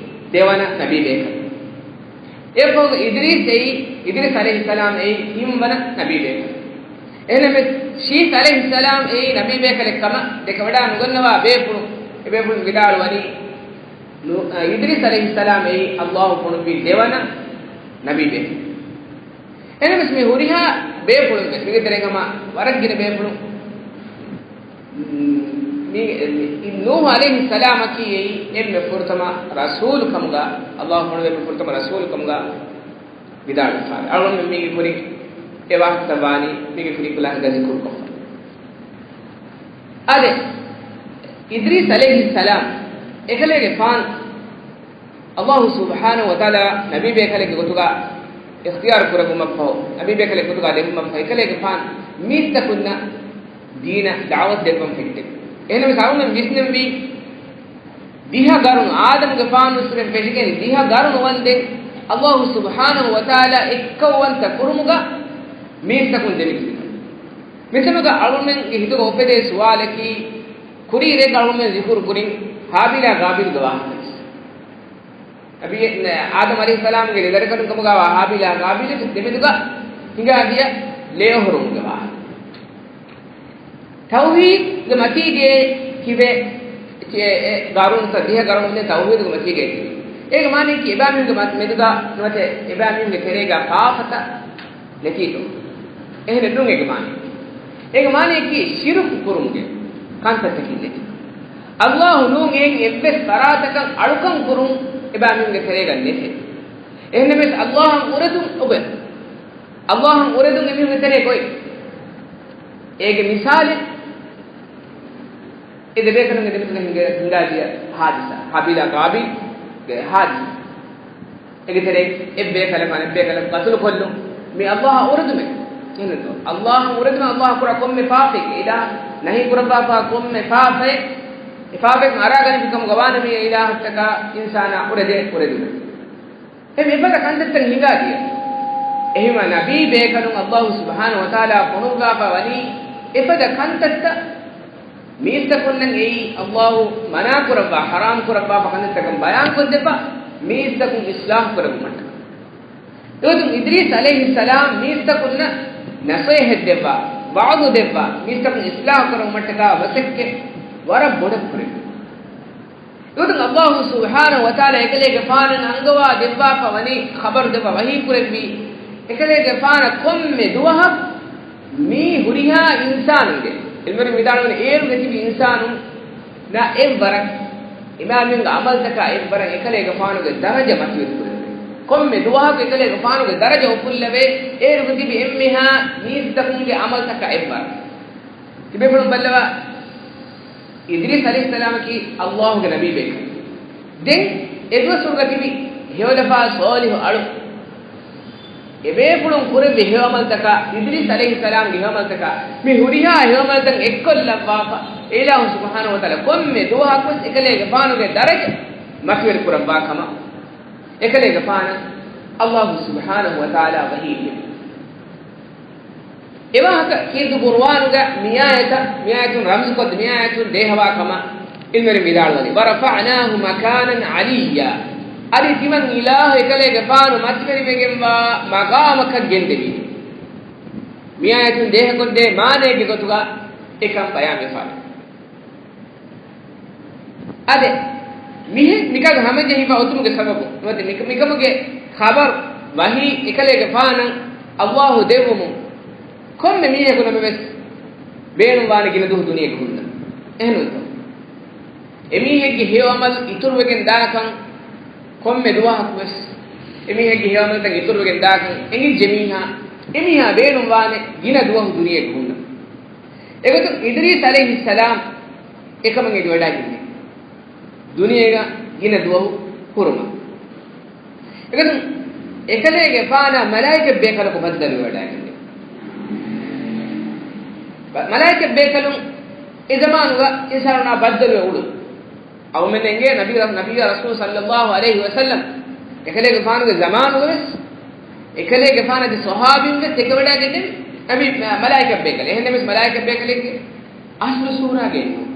ދެވަނަ ނަބީ ބޭކަލެއް. އެއަށްފަހުގަ އިދްރީސް އެއީ، އިދްރީސް ޢަލައިހިއްސަލާމް އެއީ ތިންވަނަ ނަބީ ބޭކަލެއް. އެހެންނަމަވެސް، ޝީސް ޢަލައިހިއްސަލާމް އެއީ ނަބީ ބޭކަލެއް ކަމަށް ދެކެވަޑައި ނުގަންނަވާ ބޭފުޅުން، އެބޭފުޅުން ވިދާޅުވަނީ، ނޫ، އަ، އިދްރީސް ޢަލައިހިއްސަލާމް އެއީ ﷲ ފޮނުއްވި ދެވަނަ ނަބީ ބޭފުޅު. އެހެންނަމަވެސް، މި ހުރިހާ ބޭފުޅުން ވެސް، މީގެ ތެރެއިން ހަމަ ވަރަށް ގިނަ ބޭފުޅުން، މި، މި، ނޫޙު ޢަލައިހިއްސަލާމަކީ އެއީ އެންމެ ފުރަތަމަ ރަސޫލު ކަމުގަ، ﷲ ފޮނުވި އެންމެ ފުރަތަމަ ރަސޫލު ކަމުގަ ވިދާޅުވެފައިވޭ. އަޅުގަނޑުމެން މީގެ ކުރިން އެ ވާހަކަތައް ވާނީ، މީގެ ކުރިން ކުލާހަކަށް ޒިކުރުކޮށްފަ. އާދެ، އިދްރީސް ޢަލައިހިއްސަލާމް އެކަލޭގެފާނު ﷲ ސުބްޙާނަހޫ ވަތަޢާލާ ނަބީ ބޭކަލެއްގެ ގޮތުގަ އިޚްތިޔާރު ކުރެއްވުމަށްފަހު، ނަބީ ބޭކަލެއް ގޮތުގަ ލެއްވުމަށްފަހު، އެކަލޭގެފާނު މީސްތަކުންނަށް ދީނަށް ދަޢުވަތު ދެއްވަން ފެއްޓެވި. އެހެންނަމަވެސް އަޅުގަނޑު ވިސްނެންވީ، ދިހަ ގަރުނު، އާދަމުގެފާނު އުސްރެން ފެށިގެން ދިހަ ގަރުނު ވަންދެން ﷲ ސުބްޙާނަހޫ ވަތަޢާލާ އެއްކައުވަންތަ ކުރުމުގަ މީސްތަކުން ދެމިތިބި. މިތަނުގަ އަޅުމެންގެ ހިތުގަ އުފެދޭ ސުވާލަކީ، ކުރީ ރޭގަ އަޅުމެން ޒިކުރު ކުރިން ހާބީލާ ގާބީލްގެ ވާހަކަވެސް. ނަބީ، އާދަމް ޢަލައިހިއްސަލާމްގެ ލެދަރިކަލުން ކަމުގަވާ ހާބީލާ ޤާބީލުގެ ދެމެދުގަ ހިނގާދިޔަ ލޭއޮހޮރުމުގެ ވާހަކަ. ތައުޙީދުގެ މަތީގެ ކިބެ ގަރުންތައް ދިހަ ގަރުން ތައުޙީދުގެ މަތީގެ ތިބި. އޭގެ މާނައަކީ އެބައިމީހުންގެ މަ-، މެދުގަ ނުވަތަ އެބައިމީހުންގެ ތެރޭގަ ފާފަތައް ނެތީތޯ؟ އެހެނެއް ނޫން އޭގެ މާނަ. އޭގެ މާނައަކީ ޝިރުކު ކުރުމުގެ ކަންތައްތަކެއް ނެތި. ﷲ ނޫން އެއިން އެއްވެސް ފަރާތަކަށް އަޅުކަން ކުރުން އެބައިމީހުންގެ ތެރޭގަ ނެތޭ. އެހެންނަމަވެސް ﷲ އަށް އުރެދުން އޮވޭ. ﷲ އަށް އުރެދުން އެމީހުންގެ ތެރޭ ގޮތް. އޭގެ މިސާލެއް އެ ދެބޭކަލުންގެ ދެމެދުގަ ހިނގާ-، ހިނގާދިޔަ ހާދިސާ، ހާބީލާ ޤާބީލްގެ ހާދިސާ. އޭގެ ތެރޭ އެއްބޭކަލަކު އަނެއްބޭކަލަކު ޤަތުލުކޮށްލުން މީ ﷲ އަށް އުރެދުމެއް. އެހެންތޯ؟ ﷲ އަށް އުރެދުމެއް، ﷲ ކުރާ ކޮންމެ ފާފައެއް، އިލާހު ނަހީ ކުރައްވާފާ ކޮންމެ ފާފައެއް، އެ ފާފައިން އަރާގަނެފި ކަމުގަ ވާނަމަ އެ އިލާހަށްޓަކާ އިންސާނާ އުރެދޭ އުރެދުމެއް. އެހެން އެފަދަ ކަންތައްތައް ހިނގާދިޔަ. އެހެންވީމަ ނަބީ ބޭކަލުން ﷲ ސުބްޙާނަހޫ ވަތަޢާލާ ފޮނުއްވާފަ ވަނީ އެފަދަ ކަންތައްތައް މީސްތަކުންނަށް އެއީ ﷲ މަނާ ކުރައްވާ، ޙަރާމް ކުރައްވާފަ ކަންތައްތަކަށް ބަޔާންކޮށްދެއްވާ، މީސްތަކުން އިޞްލާޙު ކުރެއްވުމަށްޓަކާ. އެގޮތުން އިދްރީސް ޢަލައިހިއްސަލާމް މީސްތަކުންނަށް ނަޞޭޙަތް ދެއްވާ، ވަޢުޡު ދެއްވާ، މީސްތަކުން އިޞްލާޙު ކުރުމަށްޓަކާ މަސައްކަތް ވަރަށް ބޮޑަށް ކުރެއްވި. އެގޮތުން ﷲ ސުބްޙާނަހޫ ވަތަޢާލާ އެކަލޭގެފާނަށް އަންގަވާ ދެއްވާފަ ވަނީ، ޚަބަރު ދެއްވާ، ވަޙީ ކުރެއްވީ، އެކަލޭގެފާނަށް ކޮންމެ ދުވަހަކު މީ ހުރިހާ އިންސާނުންގެ، ޢިލްމުވެރިން ވިދާޅުވަނީ، އޭރުގެ ތިބި އިންސާނުންނާ އެއްވަރަށް، އިމާމުންގެ ޢަމަލުތަކާ އެއްވަރަށް އެކަލޭގެފާނުގެ ދަރަޖަ މަތިވެރި ކުރެއްވި. ކޮންމެ ދުވަހަކު އެކަލޭގެފާނުގެ ދަރަޖަ އުފުއްލެވޭ، އޭރުގެ ތިބި އެންމެހާ މީސްތަކުންގެ ޢަމަލުތަކާ އެއްވަރަށް. ތިބޭފުޅުން ބައްލަވާ، އިދްރީސް ޢަލައިހިއްސަލާމަކީ ﷲގެ ނަބީ ބޭކަލެއް. ދެން އެދުވަސްވަރުގަ ތިބި ހެޔޮލަފާ ޞާލިޙު އަޅު. އެބޭފުޅުން ކުރެއްވި ހެޔޮ ޢަމަލުތަކާ، އިދްރީސް ޢަލައިހިއްސަލާމްގެ ހެޔޮ ޢަމަލުތަކާ، މި ހުރިހާ ހެޔޮ ޢަމަލުތައް އެއްކޮށްލައްވާފަ، އެއިލާހު ސުބްޙާނަހޫ ވަތަޢާލާ ކޮންމެ ދުވަހަކުވެސް އެކަލޭގެފާނުގެ ދަރަޖަ މަތިވެރި ކުރައްވާ ކަމަށް އެކަލޭގެފާނަށް ﷲ ސުބްޙާނަހޫ ވަތަޢާލާ ވަޙީ ކުރި. އެވާހަކަ ކީރިތި ޤުރުއާނުގަ މިއާޔަތަށް، މިއާޔަތުން ރަމްޒުކޮށްދޭ، މިއާޔަތުން ދޭހަވާ ކަމަށް ޢިލްމުވެރިން ވިދާޅުވަނީ، وَرَفَعْنَاهُ مَكَانًا عَلِيًّا. އަދި ތިމަން އިލާހު އެކަލޭގެފާނު މަތިވެރިވެގެންވާ މަޤާމަކަށް ގެންދެވީ. މިއާޔަތުން ދޭހަކޮށްދޭ މާނައެއްގެ ގޮތުގަ އެކަން ބަޔާންވެފާނެ. އާދެ، މިހެން މިކަން ހަމަޖެހިފަ އޮތުމުގެ ސަބަބު، ނުވަތަ މި-، މިކަމުގެ ޚަބަރު ވަޙީ އެކަލޭގެފާނަށް ﷲ ދެއްވުމުން، ކޮންމެ މީހަކު ނަމަވެސް ބޭނުންވާނެ ގިނަ ދުވަހު ދުނިޔޭގަ ހުންނަން. އެހެންނޫންތޯ؟ އެމީހެއްގެ ހެޔޮ ޢަމަލު އިތުރުވެގެން ދާކަން، ކޮންމެ ދުވަހަކުވެސް އެމީހެއްގެ ހެޔޮ ޢަމަލުތައް އިތުރުވެގެން ދާކަން އެނގިއްޖެ މީހާ، އެމީހާ ބޭނުންވާނެ ގިނަ ދުވަހު ދުނިޔޭގަ ހުންނަން. އެގޮތުން އިދްރީސް ޢަލައިހިއްސަލާމް އެކަމަށް އެދިވަޑައިގެންނެވި. ދުނިޔޭގަ ގިނަ ދުވަހު ހުރުމަށް. އެގޮތުން އެކަލޭގެފާނާ މަލާއިކަ ބޭކަލަކު ބައްދަލުވެވަޑައިގެންނެވި. މަ-، މަލާއިކަ ބޭކަލުން އެ ޒަމާނުގަ އިންސާނުންނާ ބައްދަލުވެ އުޅުނު. އަޅުމެން އެނގޭ ނަބީ ރަ-، ނަބިއްޔާ ރަސޫލު ޞައްލައްލާހު ޢަލައިހި ވަސައްލަމް އެކަލޭގެފާނުގެ ޒަމާނުގަވެސް، އެކަލޭގެފާނަށް އަދި ޞަޙާބީންގެ ތެކެވަޑައިގެންނެވި ނަބީ މަ-، މަލާއިކަ ބޭކަލެއް. އެހެންނަމަވެސް މަލާއިކަ ބޭކަލެއްގެ އަސްލު ސޫރާގައެއް ނޫން.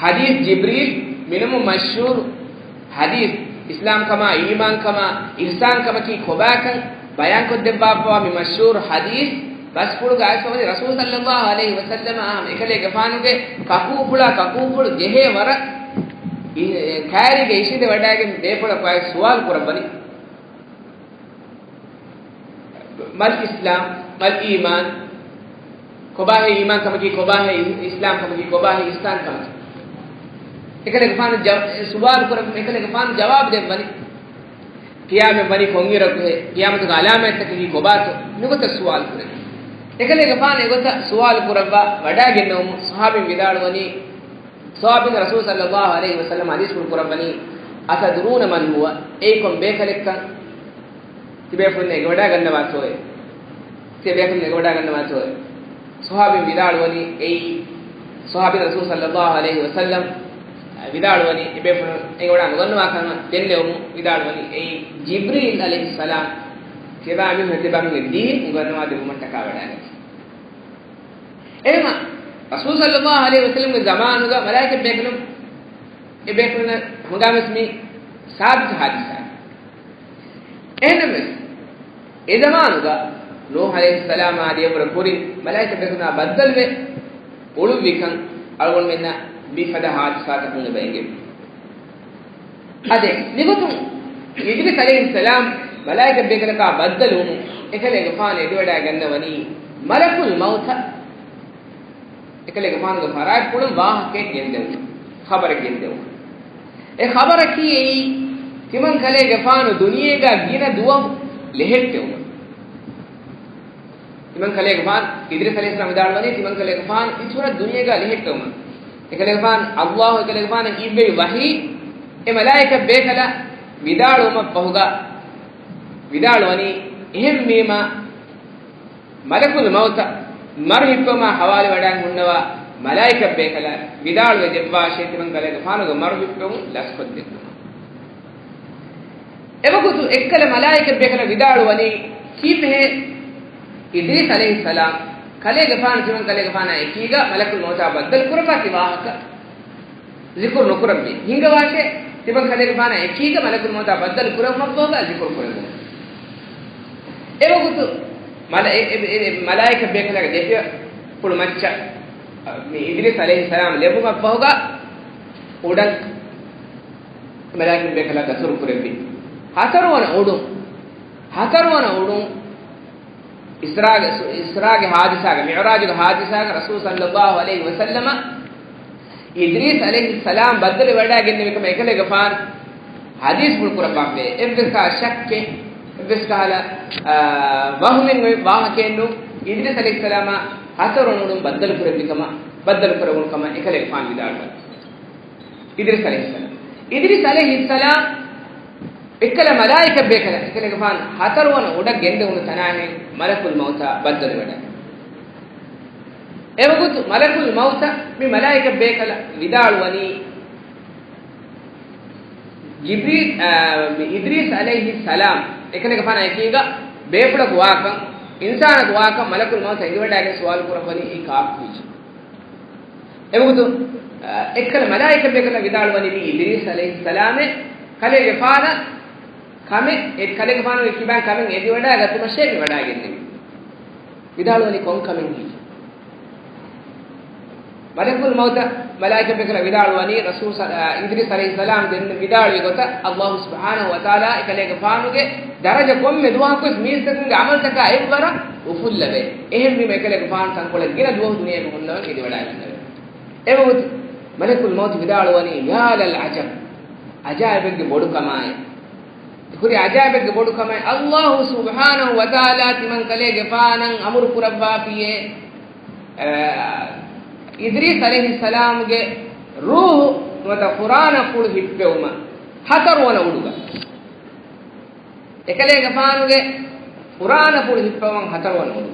ޙަދީޘް ޖިބްރީލް މިނަމުން މަޝްހޫރު ޙަދީޘް، އިސްލާމްކަމާ، އީމާންކަމާ، އިޙްސާންކަމަކީ ކޮބާކަން ބަޔާންކޮށްދެއްވާފަވާ މި މަޝްހޫރު ޙަދީޘް ބަސްފުޅުގަ އައިސްފަވަނީ ރަސޫލު ޞައްލައްލާހު ޢަލައިހި ވަސައްލަމަ އާ އެކަލޭގެފާނުގެ ކަކޫފުޅާ ކަކޫފުޅު ޖެހޭ ވަރަށް އި-، އެ، ކައިރީގަ އިށީނދެވަޑައިގެން ބޭފުޅަކު އައިސް ސުވާލު ކުރައްވަނީ. މަލް އިސްލާމް، މަލް އީމާން، ކޮބާހޭ އީމާންކަމަކީ، ކޮބާހޭ އި-، އިސްލާމްކަމަކީ، ކޮބާހޭ އިޙްސާންކަމަކީ؟ އެކަލޭގެފާނު ޖަ-، އެ ސުވާލު ކުރައްވަމުން އެކަލޭގެފާނު ޖަވާބު ދެއްވަނީ، ޤިޔާމަތް ވަނީ ކޮންއިރަކުހޭ؟ ޤިޔާމަތުގެ ޢަލާމާތްތަކަކީ ކޮބާތޯ؟ މިގޮތަށް ސުވާލު ކުރެއްވި. އެކަލޭގެފާނު އެގޮތަށް ސުވާލު ކުރައްވާ ވަޑައިގެންނެވުމުން ޞަޙާބީން ވިދާޅުވަނީ، ޞަޙާބީން ރަސޫލު ޞައްލައްލާހު ޢަލައިހި ވަސައްލަމަ ޙަދީޘްފުޅު ކުރައްވަނީ، أَتَدْرُونَ مَنْ هُوَ؟ އެއީ ކޮން ބޭކަލެއްކަން؟ ތިބޭފުޅުން އެނގިވަޑައިގަންނަވާތޯއޭ؟ ތިބޭފުޅުން އެނގިވަޑައިގަންނަވާތޯއޭ؟ ޞަޙާބީން ވިދާޅުވަނީ އެއީ، ޞަޙާބީން ރަސޫލު ޞައްލައްލާހު ޢަލައިހި ވަސައްލަމަ ވިދާޅުވަނީ، އެބޭފުޅުން އެނގިވަޑައިނުގަންނަވާ ކަމަށް ދެންނެވުމުން ވިދާޅުވަނީ އެއީ ޖިބްރީލް ޢަލައިހިއްސަލާމް، ތިޔަބައިމީހުން ތިޔަބައިމީހުންގެ ދީން އެނގިވަޑައިނުވާ ދެއްވުމަށްޓަކާ ވަޑައިގަތީ. އެހެންމަ، ރަސޫލު ޞައްލައްލާހު ޢަލައިހި ވަސައްލަމްގެ ޒަމާނުގަ މަލާއިކަ ބޭކަލުން، އެ ބޭކަލުންނަށް ހަމަގާމިސް މި ސާބިތު ހާދިސާއެއް. އެހެންނަމަވެސް، އެ ޒަމާނުގަ ނޫޙު ޢަލައިހިއްސަލާމާ ދިޔަބުރަ ކުރިން މަލާއިކަތް ބޭކަލުންނާ ބައްދަލުވެ އުޅުއްވިކަން އަޅުގަނޑުމެންނަށް މިފަދަ ހާދިސާތަކުން އެބަ އެނގެވި. އާދެ، މިގޮތުން އިދްރީސް ޢަލައިހިއްސަލާމް މަލާއިކަތް ބޭކަލަކާ ބައްދަލުވުމުން އެކަލޭގެފާނު އެދިވަޑައިގަންނަވަނީ މަލަކުލް މައުތަށް އެކަލޭގެފާނުގެ ފަރާތްޕުޅުން ވާހަކައެއް ގެންދެވުން، ޚަބަރެއް ގެންދެވުން. އެ ޚަބަރަކީ އެއީ، ތިމަން ކަލޭގެފާނު ދުނިޔޭގަ ގިނަ ދުވަހު ލެހެއްޓެވުމަށް. ތިމަން ކަލޭގެފާނު، އިދްރީސް ޢަލައިހިއްސަލާމް ވިދާޅުވަނީ، ތިމަން ކަލޭގެފާނު އިސްވަރަށް ދުނިޔޭގަ ލެހެއްޓެވުމަށް. އެކަލޭގެފާނު، ﷲ އެކަލޭގެފާނަށް އިއްވެވި ވަޙީ، އެ މަލާއިކަތް ބޭކަލަށް ވިދާޅުވުމަށް ފަހުގަ ވިދާޅުވަނީ، އެހެންވީމަ، މަލަކުލް މައުތަށް މަރު ހިއްޕެވުމާ ޙަވާލުވެވަޑައި ހުންނަވާ މަލާއިކަތް ބޭކަލަށް ވިދާޅުވެ ދެއްވާށޭ، ތިމަން ކަލޭގެފާނުގެ މަރު ހިއްޕެވުން ލަސްކޮށްދެއްވުމަށް. އެވަގުތު އެއްކަލަ މަލާއިކަތް ބޭކަލަށް ވިދާޅުވަނީ، ކީއްވެހޭ އިދްރީސް ޢަލައިހިއްސަލާމް ކަލޭގެފާނު ތިމަން ކަލޭގެފާނާ އެކީގަ މަލަކުލް މައުތާ ބައްދަލު ކުރައްވާ ތި ވާހަކަ ޒިކުރު ނުކުރައްވި. ހިނގަވާށޭ، ތިމަން ކަލޭގެފާނާ އެކީގަ މަލަކުލް މައުތާ ބައްދަލު ކުރެވުމަށްފަހުގަ ޒިކުރު ކުރެވުން. އެވަގުތު މަލަ-، އެ-، އެ-، އެ-، އެ-، މަލާއިކަ ބޭކަލާގެ ދެފިޔަފުޅު މައްޗަށް، މި އިދްރީސް ޢަލައިހިއްސަލާމް ލެއްވުމަށްފަހުގަ އުޑަން މަލާއިކަ ބޭކަލާ ދަތުރު ކުރެއްވި. ހަތަރުވަނަ އުޑުން، ހަތަރުވަނަ އުޑުން އިސްރާގެ، އިސްރާގެ ހާދިސާގަ، މިޢުރާޖުގެ ހާދިސާގަ ރަސޫލު ޞައްލައްލާހު ޢަލައިހި ވަސައްލަމަ އިދްރީސް ޢަލައިހިއްސަލާމް ބައްދަލުވެވަޑައިގެންނެވި ކަމަށް އެކަލޭގެފާނު ޙަދީޘްފުޅު ކުރައްވާފައި. އެއްވެސް ކަހަލަ ޝައްކެއް، އެއްވެސް ކަހަލަ، އާ، ވަހުމެއް ވާހަކައެއް ނޫން. އިދްރީސް ޢަލައިހިއްސަލާމާ ހަތަރުވަނަ އުޑުން ބައްދަލު ކުރެއްވި ކަމަށް، ބައްދަލު ކުރެވުނު ކަމަށް އެކަލޭގެފާނު ވިދާޅުވަނީ. އިދްރީސް ޢަލައިހިއްސަލާމް. އިދްރީސް ޢަލައިހިއްސަލާމް އެއްކަލަ މަލާއިކަ ބޭކަލަށް، އެކަލޭގެފާނު ހަތަރުވަނަ އުޑަށް ގެންދެވުނު ތަނާހެން މަލަކުލް މައުތާ ބައްދަލުވެވަޑައި. އެވަގުތު މަލަކުލް މައުތަށް މި މަލާއިކަ ބޭކަލަށް ވިދާޅުވަނީ، ޖިބްރީލް، އާ، މި އިދްރީސް ޢަލައިހިއްސަލާމް އެކަލޭގެފާނާ އެކީގަ ބޭފުޅަކު ވާކަން، އިންސާނަކު ވާކަން މަލަކުލް މައުތަށް އެނގިވަޑައިގެން ސުވާލު ކުރައްވަނީ އެއީ ކާކު ހެއްޔޭ؟ އެވަގުތު، އެއްކަލަ މަލާއިކަ ބޭކަލަށް ވިދާޅުވަނީ މީ އިދްރީސް ޢަލައިހިއްސަލާމެއް، ކަލޭގެފާނަށް ކަމެއް، އެ ކަލޭގެފާނުގެ ކިބައިން ކަމެއް އެދިވަޑައިގަތުމަށޭ މި ވަޑައިގެންނެވީ. ވިދާޅުވަނީ ކޮން ކަމެއް ހެއްޔޭ؟ މަލަކުލް މައުތަށް މަލާއިކަ ބޭކަލަށް ވިދާޅުވަނީ، ރަސޫލު ޞަ-، އާ، އިދްރީސް ޢަލައިހިއްސަލާމް ދެން ވިދާޅުވި ގޮތަށް، ﷲ ސުބްޙާނަހު ވަތަޢާލާ އެކަލޭގެފާނުގެ ދަރަޖަ ކޮންމެ ދުވަހަކުވެސް މީސްތަކުންގެ ޢަމަލުތަކާ އެއްވަރަށް އުފުއްލަވޭ. އެހެންވީމަ އެކަލޭގެފާނު ތަންކޮޅެއް ގިނަ ދުވަހު ދުނިޔޭގަ ހުންނަވަން އެދިވަޑައިގަންނަވޭ. އެވަގުތު މަލަކުލް މައުތު ވިދާޅުވަނީ، ޔާ ލަލް ޢަޖަބް، ޢަޖާއިބެއްގެ ބޮޑުކަމާއޭ. ހުރި ޢަޖާއިބެއްގެ ބޮޑުކަމާއޭ، ﷲ ސުބްޙާނަހު ވަތަޢާލާ ތިމަން ކަލޭގެފާނަށް އަމުރު ކުރައްވާފިޔޭ، އަ، އިދްރީސް ޢަލައިހިއްސަލާމްގެ ރޫޙު ނުވަތަ ފުރާނަފުޅު ހިއްޕެވުމަށް ހަތަރުވަނަ އުޑުގަ. އެކަލޭގެފާނުގެ ފުރާނަފުޅު ހިއްޕަވަން ހަތަރުވަނަ އުޑު.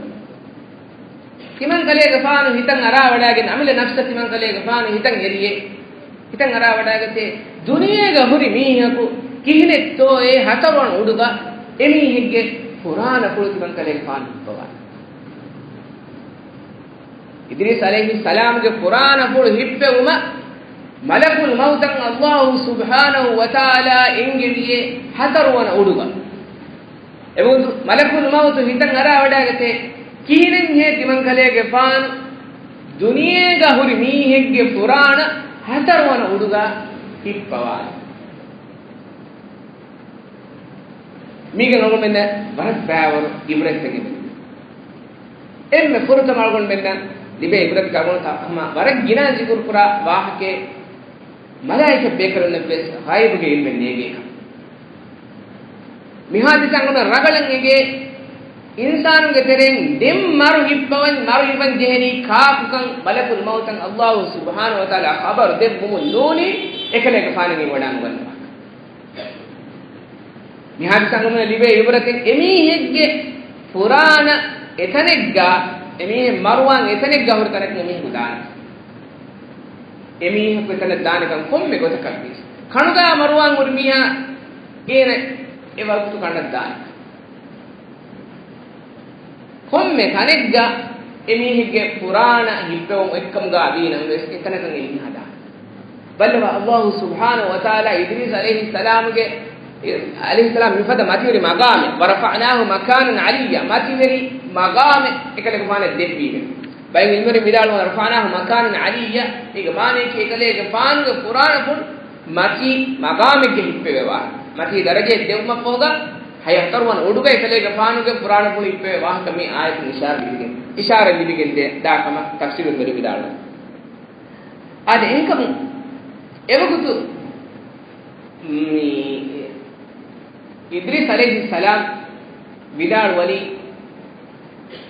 ތިމަން ކަލޭގެފާނު ހިތަށް އަރާވަޑައިގެން، އަމިއްލަ ނަފްސަށް ތިމަން ކަލޭގެފާނު ހިތަށް އެރިއޭ، ހިތަށް އަރާވަޑައިގަތޭ، ދުނިޔޭގަ ހުރި މީހަކު ކިހިނެއްތޯއޭ ހަތަރުވަނަ އުޑުގަ އެމީހެއްގެ ފުރާނަފުޅު ތިމަން ކަލޭގެފާނު ހިއްޕަވާނީ. އިދްރީސް ޢަލައިހިއްސަލާމްގެ ފުރާނަފުޅު ހިއްޕެވުމަށް މަލަކުލް މައުތަށް ﷲ ސުބްޙާނަހު ވަތަޢާލާ އެންގެވިޔޭ ހަތަރުވަނަ އުޑުގަ. އެވަގުތު މަލަކުލް މައުތު ހިތަށް އަރާވަޑައިގަތޭ، ކިހިނެއްހޭ ތިމަން ކަލޭގެފާނު ދުނިޔޭގަ ހުރި މީހެއްގެ ފުރާނަ ހަތަރުވަނަ އުޑުގަ ހިއްޕަވާނީ؟ މީގެ އަޅުގަނޑުމެންނަށް ވަރަށް ބައިވަރު އިބްރަތްތަކެއް ލިބޭ. އެންމެ ފުރަތަމަ އަޅުގަނޑުމެންނަށް ލިބޭ އިބްރަތަކީ އަޅުގަނޑު ހަމަ ވަރަށް ގިނަ ޒިކުރު ކުރާ ވާހަކައެއް، މަލާއިކަ ބޭކަލުންނަށްވެސް ޣައިބުގެ އިލްމެއް ނޭގޭކަން. މި ހާދިސާ އަޅުގަނޑު ރަނގަޅަށް އެނގޭ، އިންސާނުންގެ ތެރެއިން ދެން މަރު ހިއްޕަވަން، މަރު ހިއްވަން ޖެހެނީ ކާކުކަން މަލަކުލް މައުތަށް ﷲ ސުބްޙާނަހު ވަތަޢާލާ ޚަބަރު ދެއްވުމުން ނޫނީ އެކަލޭގެފާނުގެ ވަޑާން ވަންނަ. މި ހާދިސާ އަޅުގަނޑުމެންނަށް ލިބޭ އިބްރަތެއް، އެމީހެއްގެ ފުރާނަ އެތަނެއްގަ، އެމީހެއް މަރުވާން އެތަނެއްގަ ހުރި ތަނަކަށް އެމީހަކު ދާނެ. އެމީހަކު އެތަނަށް ދާނެކަން ކޮންމެ ގޮތަކަށްވިޔަސް، ކަނޑުގަ މަރުވާން ހުރި މީހާ ގޭނެ އެ ވަގުތު ކަނޑަށް ދާނެ. ކޮންމެ ތަނެއްގަ އެމީހެއްގެ ފުރާނަ ހިއްޕެވުން އޮތްކަމުގަ ވީ ނަމަވެސް، އެތަނަކަށް އެމީހާ ދާނެ. ބައްލަވާ، ﷲ ސުބްޙާނަހޫ ވަތަޢާލާ އިދްރީސް ޢަލައިހިއްސަލާމުގެ، ޢަލައިހިއްސަލާމް މިފަދަ މަތިވެރި މަގާމެއް، وَرَفَعْنَاهُ مَكَانًا عَلِيًّا، މަތިވެރި މަގާމެއް އެކަލޭގެފާނަށް ދެއްވީމެވެ. ބައެއް ޢިލްމުވެރިން ވިދާޅުވާ، رَفَعْنَاهُ مَكَانًا عَلِيًّا، މީގެ މާނަޔަކީ އެކަލޭގެފާނުގެ ފުރާނަފުޅު މަތީ މަގާމެއްގަ ހިއްޕެވޭ ވާހަކަ. މަތީ ދަރަޖައެއް ދެއްވުމަށް ފަހުގަ ހަތަރުވަނަ އުޑުގަ އެކަލޭގެފާނުގެ ފުރާނަފުޅު ހިއްޕެވޭ ވާހަކަ މި އާޔަތުން އިޝާރަ ލިބިގެން، އިޝާރަ ލިބިގެން ދޭ، ދާ ކަމަށް ތަފްސީރުވެރިން ވިދާޅުވާ. އާދެ، އެހެންކަމުން އެވަގުތު މި އިދްރީސް ޢަލައިހިއްސަލާމް ވިދާޅުވަނީ،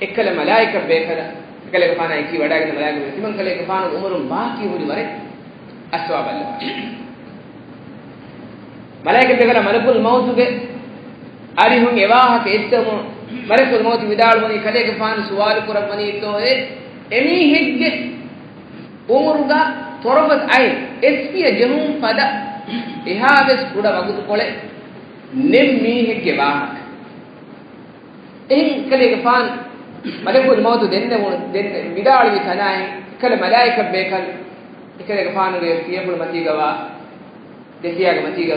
އެއްކަލަ މަލާއިކަ ބޭކަލަ، އެކަލޭގެފާނާ އެކީ ވަޑައިގަންނަ މަލާއިކަ ބޭކަލަ، ތިމަން ކަލޭގެފާނު އުމުރުން ބާކީ ހުރި ވަރެއް އައްސަވާ ބައްލަވާ. މަލާއިކަ ބޭކަލަ މަލަކުލް މައުތުގެ އަރިހުން އެވާހަކަ އެއްސެވުމުން، މަލަކުލް މައުތު ވިދާޅުވަނީ، ކަލޭގެފާނު ސުވާލު ކުރައްވަނީތޯއޭ، އެމީހެއްގެ އުމުރުގަ ތޮރޮފަތި އައިން އެއްފިޔަ ޖެހުން ފަދަ އެހާވެސް ކުޑަ ވަގުތުކޮޅެއް ނެތް މީހެއްގެ ވާހަކަ. އެހެން ކަލޭގެފާނު މަލަކުލް މައުތު ދެންނެވުނު، ދެން ވިދާޅުވި ތަނާއި، އެކަލަ މަލާއިކަ ބޭކަލް، އެކަލޭގެފާނުގެ ފިޔަފުޅު މަތީގަވާ، ދެފިޔާގެ މަތީގަ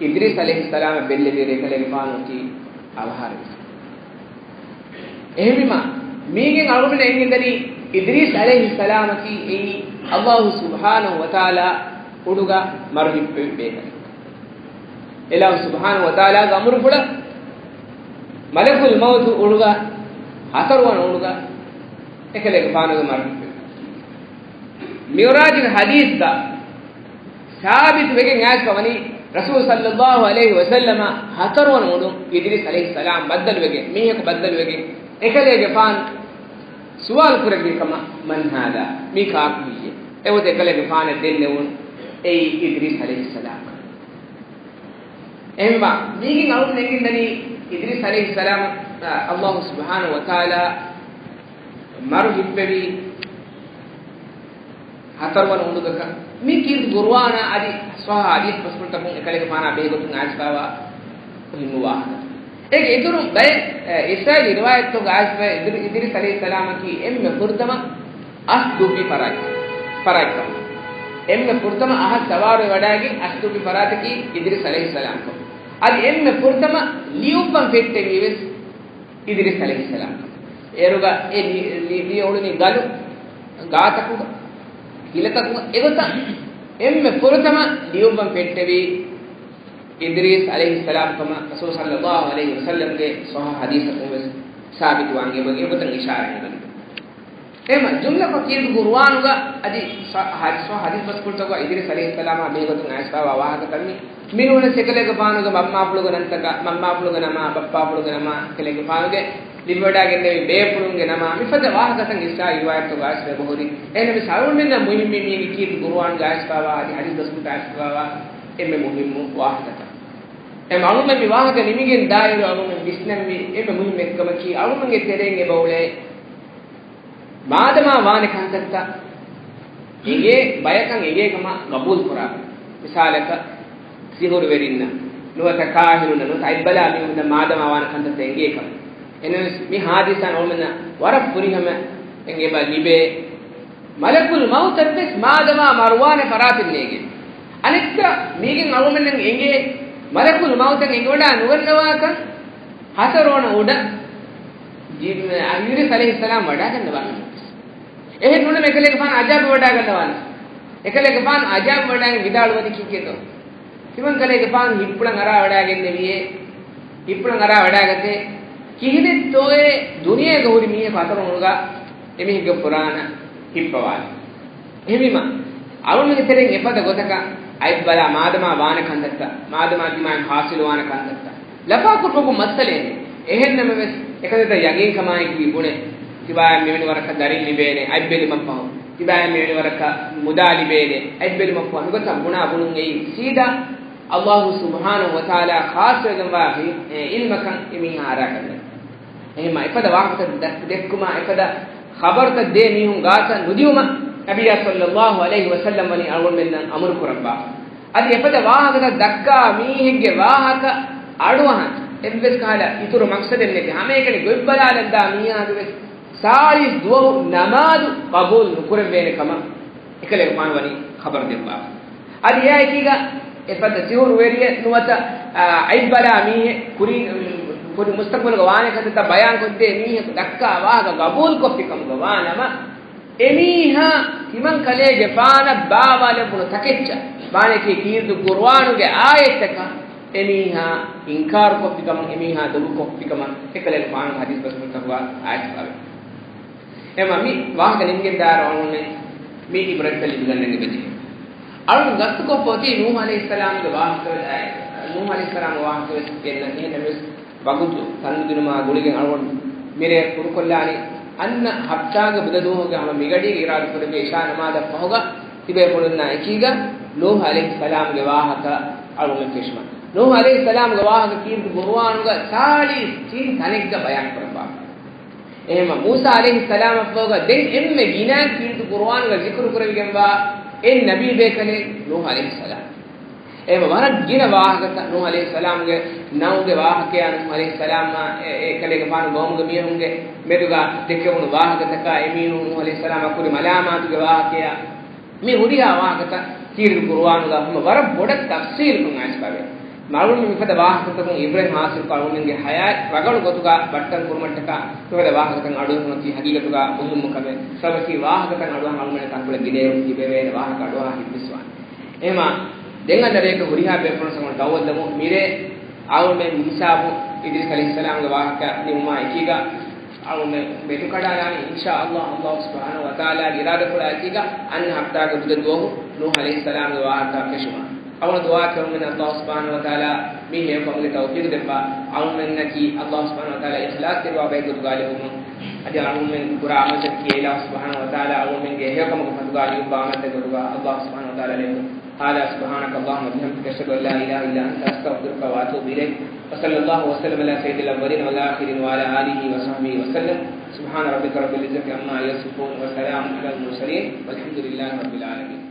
އިދްރީސް ޢަލައިހިއްސަލާމަށް ބެއްލެވިއިރު އެކަލޭގެފާނު އޮތީ އަވަހާރަވެސް. އެހެންވީމަ، މީގެން އަޅުގަނޑަށް އެނގެންދަނީ އިދްރީސް ޢަލައިހިއްސަލާމަކީ އެއީ ﷲ ސުބްޙާނަހޫ ވަތަޢާލާ އުޑުގަ މަރު ހިއްޕެވި ބޭކަލެއް. ﷲ ސުބްޙާނަހޫ ވަތަޢާލާގެ އަމުރުފުޅަށް މަލަކުލް މައުތު އުޑުގަ، ހަތަރުވަނަ އުޑުގަ އެކަލޭގެފާނުގެ މަރު ހިއްޕެވި. މިޢުރާޖުގެ ޙަދީޘްގަ ސާބިތު ވެގެން އައިސްފަ ވަނީ، ރަސޫލު ޞައްލައްލާހު ޢަލައިހި ވަސައްލަމަ ހަތަރުވަނަ އުޑުން އިދްރީސް ޢަލައިހިއްސަލާމް ބައްދަލުވެގެން، މީހަކު ބައްދަލުވެގެން، އެކަލޭގެފާނު ސުވާލު ކުރެއްވި ކަމަށް، "مَنْ هَذَا؟" މީ ކާކު ހެއްޔޭ؟ އެގޮތަށް އެކަލޭގެފާނަށް ދެންނެވުނު އެއީ އިދްރީސް ޢަލައިހިއްސަލާމް. އެހެންވީމަ، މީގެން އަޅުގަނޑު އެނގެންދަނީ އިދްރީސް ޢަލައިހިއްސަލާމަށް ﷲ ސުބްޙާނަހޫ ވަތަޢާލާ މަރު ހިއްޕެވީ ހަތަރުވަނަ އުޑުގަކަށް. މި ކީރިތި ޤުރުއާނާ އަދި ޞައްޙަ ޙަދީޘް ބަސްފުޅުތަކުން އެކަލޭގެފާނާ ބެހޭގޮތުން އައިސްފަވާ މުހިއްމު ވާހަކަ. އޭގެ އިތުރުން ބައެއް، އެ، އިސްރާއީލީ ރިވާޔަތްތަކުގަ އައިސްފަ އިދްރި-، އިދްރީސް ޢަލައިހިއްސަލާމަކީ އެންމެ ފުރަތަމަ އަސް ދުއްވި ފަރާތް، ފަރާތްކަމަށް. އެންމެ ފުރަތަމަ އަހަށް ސަވާރުވެ ވަޑައިގެން އަސް ދުއްވި ފަރާތަކީ އިދްރީސް ޢަލައިހިއްސަލާމްކަމަށް. އަދި އެންމެ ފުރަތަމަ ލިޔުއްވަން ފެއްޓެވީ ވެސް އިދްރީސް ޢަލައިހިއްސަލާމް. އޭރުގަ އެ ލި-، ލި-، ލިޔެ އުޅުނީ ގަލު ގާތަކުގަ، ހިލަތަކުގަ. އެގޮތަށް އެންމެ ފުރަތަމަ ލިޔުއްވަން ފެއްޓެވީ އިދްރީސް ޢަލައިހިއްސަލާމް ކަމަށް ރަސޫލު ޞައްލައްލާހު ޢަލައިހި ވަސައްލަމްގެ ޞައްޙަ ޙަދީޘްތަކުން ވެސް ސާބިތުވާން އެބަ-، އެގޮތަށް އިޝާރާތް ލިބޭ. އެހެންވީމަ، ޖުމްލަކޮށް ކީރިތި ޤުރުއާނުގަ އަދި ޞަ-، ޙަދީޘް، ޙަދީޘް ބަސްފުޅުތަކުގަ އިދްރީސް ޢަލައިހިއްސަލާމާ ބެހޭގޮތުން އައިސްފަވާ ވާހަކަތައް މި މިނޫނަސް އެކަލޭގެފާނުގެ މަންމާފުޅުގެ ނަންތަކާ، މަންމާފުޅުގެ ނަމާ، ބައްޕާފުޅުގެ ނަމާ، އެކަލޭގެފާނުގެ ލިބިވަޑައިގެންނެވި ބޭފުޅުންގެ ނަމާ، މިފަދަ ވާހަކަތައް އިސްރާއީލީ ރިވާޔަތްތަކުގަ އައިސްފަ އެބަހުރި. އެހެންވެ އަޅުގަނޑުމެންނަށް މުހިއްމީ މީގެ ކީރިތި ޤުރުއާނުގަ އައިސްފަވާ އަދި ޙަދީޘް ބަސްފުޅުތައް އައިސްފަވާ އެންމެ މުހިއްމު ވާހަކަތައް. އެމް އަޅުގަނޑުމެން މި ވާހަކަ ނިމިގެން ދާއިރު އަޅުގަނޑުމެން ވިސްނަންވީ އެންމެ މުހިއްމު އެއްކަމަކީ އަޅުގަނޑުގެ ތެރެއިން އެބަ އުޅޭ މާދަމާ ވާނެ ކަންތައްތައް އެނގޭ ބަޔަކަށް އެނގޭ ކަމަށް ގަބޫލު ކުރާ. މިސާލަކަށް، ސިހުރުވެރިންނަށް ނުވަތަ ކާހިނުންނަށް ނުވަތަ އަތްބަލާ މީހުންނަށް މާދަމާ ވާނެ ކަންތައްތައް އެނގޭ ކަމަށް. އެހެނަސް މި ޙާދިސާ އަޅުގަނޑުމެންނަށް ވަރަށް ފުރިހަމައެއް އެބަ ލިބޭ. މަލަކުލް މައުތަށްވެސް މާދަމާ މަރުވާނެ ފަރާތެއް ނޭނގޭ. އަނެއްކާ މީގެން އަޅުގަނޑުމެންނަށް އެނގޭ މަލަކުލް މައުތަށް އެނގިވަޑާ ނުގަންނަވާކަން. ހަތަރުވަނަ އުޑަށް ޖި-، އިދްރީސް ޢަލައިހިއްސަލާމް ވަޑާގަންނަވާނެ. އެހެން ނޫނަމަ އެކަލޭގެފާނު ޢަޒާބު ވަޑާގަންނަވާނެ. އެކަލޭގެފާނު ޢަޒާބު ވަޑާގެން ވިދާޅުވަނީ ކީކޭތޯ؟ ތިމަން ކަލޭގެފާނު ހިތްޕުޅަށް އަރާ ވަޑާގެންނެވިއޭ. ހިތްޕުޅަށް އަރާ ވަޑާގަތޭ. ކިހިނެއްތޯއޭ ދުނިޔޭގަ ހުރި މީހަކު ހަތަރުވަނަ އުޑުގަ އެމީހެއްގެ ފުރާނަ ހިއްޕަވާލި. އެހެންވީމަ، އަޅުގަނޑުގެ ތެރެއިން އެފަދަ ގޮތަކަށް އަތްބަލާ މާދަމާ ވާނެ ކަންތައްތައް، މާދަމާ ދިމާއިން ޙާޞިލުވާނެ ކަންތައްތައް ލަފާކުރުމަކުން މައްސަލައެއް ނެތް. އެހެންނަމަވެސް، އެކަންތައްތައް ޔަގީންކަމާއެކީ ބުނެ، ތިބާއަށް މިވެނި ވަރަކަށް ދަރިން ލިބޭނެ، އަތްބެލުމަށްފަހު. ތިބާއަށް މިވެނި ވަރަކަށް މުދާ ލިބޭނެ، އަތްބެލުމަށްފަހު. މިގޮތަށް ބުނާ ބުނުން އެއީ ސީދާ ﷲ ސުބްޙާނަހޫ ވަތަޢާލާ ޚާއްޞަވެގެންވާ ޢިލްމަކަށް އެމީހާ އަރާގަންނަ. އެހެންމަ އެފަދަ ވާހަކަތައް ދަ-، ދެއްކުމާ، އެފަދަ ޚަބަރުތައް ދޭ މީހުން ގާތަށް ނުދިއުމަށް ނަބިއްޔާ ޞައްލައްލާހު ޢަލައިހި ވަސައްލަމް ވަނީ އަޅުގަނޑުމެންނަށް އަމުރު ކުރައްވާފަ. އަދި އެފަދަ ވާހަކަތައް ދައްކާ މީހެއްގެ ވާހަކަ އަޑުއަހަން އެއްވެސް ކަހަލަ އިތުރު މަޤްޞަދެއް ނެތި، ހަމައެކަނި ގޮތްބަލާލަންދާ މީހާގެ ވެސް ސާޅީސް ދުވަހު ނަމާދު ޤަބޫލު ނުކުރެވޭނެ ކަމަށް އެކަލޭގެފާނު ވަނީ ޚަބަރު ދެއްވާފަ. އަދި އެއާއެކީގަ އެފަދަ ސިހުރުވެރިއެއް ނުވަތަ، އާ، އަތްބަލާ މީހެއް، ކުރިން، ކުރިން މުސްތަޤްބަލުގަ ވާނެ ކަންތައްތައް ބަޔާންކޮށްދޭ މީހަކު ދައްކާ ވާހަކަ ގަބޫލުކޮށްފިކަމުގަ ވާނަމަ، އެމީހާ ތިމަންކަލޭގެފާނަށް ބާވާލެއްވުނު ތަކެއްޗަށް، ވާނެކީ ކީރިތި ޤުރުއާނުގެ އާޔަތްތަކަށް އެމީހާ އިންކާރުކޮށްފިކަމަށް، އެމީހާ ދޮގުކޮށްފިކަމަށް އެކަލޭގެފާނުގެ ޙަދީޘް ބަސްފުޅުތަކުގަ އައިސްފަވޭ. އެމަ މި ވާހަކަ ނިމިގެންދާއިރު އަޅުގަނޑުމެން މި ޢިބްރަތްތައް ލިބިގަންނަން އެބަޖެހޭ. އަޅުގަނޑު ގަސްތުކޮށްފަ އޮތީ ނޫޙު ޢަލައިހިއްސަލާމްގެ ވާހަކަ، ނޫޙު ޢަލައިހިއްސަލާމްގެ ވާހަކަވެސް ގެންނަ އެހެންނަމަވެސް ވަގުތު ތަންދުދިނުމާ ގުޅިގެން އަޅުގަނޑު މިރޭ ކުރުކޮށްލާނީ. އަންނަ ހަފްތާގެ ބުދަ ދުވަހުގެ ހަމަ މިގަޑީގެ އިރާދަކުރެއްވި ޢިޝާ ނަމާދަށް ފަހުގަ ތިބޭފުޅުންނާ އެކީގަ ނޫޙު ޢަލައިހިއްސަލާމްގެ ވާހަކަ އަޅުގަނޑު ފެށުމަށް. ނޫޙު ޢަލައިހިއްސަލާމްގެ ވާހަކަ ކީރިތި ޤުރުއާނުގަ ސާޅީސް ތިން ތަނެއްގަ ބަޔާން ކުރައްވާފަ. އެހެންމަ މޫސާ ޢަލައިހިއްސަލާމަށްފަހުގަ ދެން އެންމެ ގިނަ ކީރިތި ޤުރުއާނުގަ ޒިކުރު ކުރެވިގެންވާ އެއް ނަބީ ބޭކަލެއް ނޫޙު ޢަލައިހިއްސަލާމް. އެހެންމަ ވަރަށް ގިނަ ވާހަކަތައް ނޫޙު ޢަލައިހިއްސަލާމްގެ ނައުގެ ވާހަކަޔާ ނޫޙު ޢަލައިހިއްސަލާމާ އެ، އެކަލޭގެފާނު ޤައުމުގެ މީހުންގެ މެދުގަ ދެކެވުނު ވާހަކަތަކާ އެމީހުން ނޫޙު ޢަލައިހިއްސަލާމަށް ކުރި މަލާމާތުގެ ވާހަކަޔާ މި ހުރިހާ ވާހަކަތައް ކީރިތި ޤުރުއާނުގަ ހަމަ ވަރަށް ބޮޑަށް ތަފްޞީލުކޮށް އައިސްފަވޭ. އަޅުގަނޑު މިފަދަ ވާހަކަތަކުން ޢިބްރަތް ޙާޞިލުކޮށް އަޅުގަނޑުގެ ޙަޔާތް ރަނގަޅު ގޮތުގަ ބައްޓަން ކުރުމަށްޓަކާ މިފަދަ ވާހަކަތައް އަޑުއެހުން އޮތީ ހަގީގަތުގަ މުހިއްމު ކަމެއް. ސަބަބަކީ ވާހަކަތައް އަޑުއަހަން އަޅުގަނޑު ތަންކޮޅެއް ގިނައިރު ތިބެވޭނެ ވާހަކަ އަޑުއަހާ ހިތްވިސްވާނެ. އެހެންމަ ދެން އަންނަ ރެޔަކަށް ހުރިހާ ބޭފުޅުން ސަމުން ދަޢުވަތު ދެމުން މިރޭ އަޅުމެން މިހިސާބު އިދްރީސް ޢަލައިހިއްސަލާމްގެ ވާހަކަ ނިމުމާ އެކީގަ އަޅުމެން މެދުކަޑާލާނީ އިންޝާﷲ، ﷲ ސުބްޙާނަހޫ ވަތަޢާލާގެ އިރާދަފުޅާ އެކީގަ އަންނަ ހަފްތާގެ ބުދަ ދުވަހު ނޫޙު ޢަލައިހިއްސަލާމްގެ ވާހަކަ ފެށުމަށް. އަޅުގަނޑު ދުޢާ ކުރަމުން ﷲ ސުބްޙާނަހޫ ވަތަޢާލާ މި ހެޔޮކަމުގެ ތައުފީޤު ދެއްވާ، އަޅުމެންނަކީ ﷲ ސުބްޙާނަހޫ ވަތަޢާލާ އިޚްލާޞްތެރިވާ ބައެއް ގޮތުގަ ލިބުމުން. އަދި އަޅުމެން ކުރާ ޢަމަލުތަކަކީ ﷲ ސުބްޙާނަހޫ ވަތަޢާލާ އަޅުމެންގެ ހެޔޮކަމަކަށް ފަތުގަ ލިބުއްވާ ޢަމަލުތަކެއް ގޮތުގަ ﷲ ސުބްޙާނަހޫ ވަތަޢާލާ ލެއްވުން. هذا سبحانك اللهم وبحمدك أشهد أن لا إله إلا أنت أستغفرك وأتوب إليك. وصلى الله وسلم على سيد الأولين والآخرين وعلى آله وصحبه وسلم. سبحان ربك رب العزة عما يصفون وسلام على المرسلين والحمد لله رب العالمين.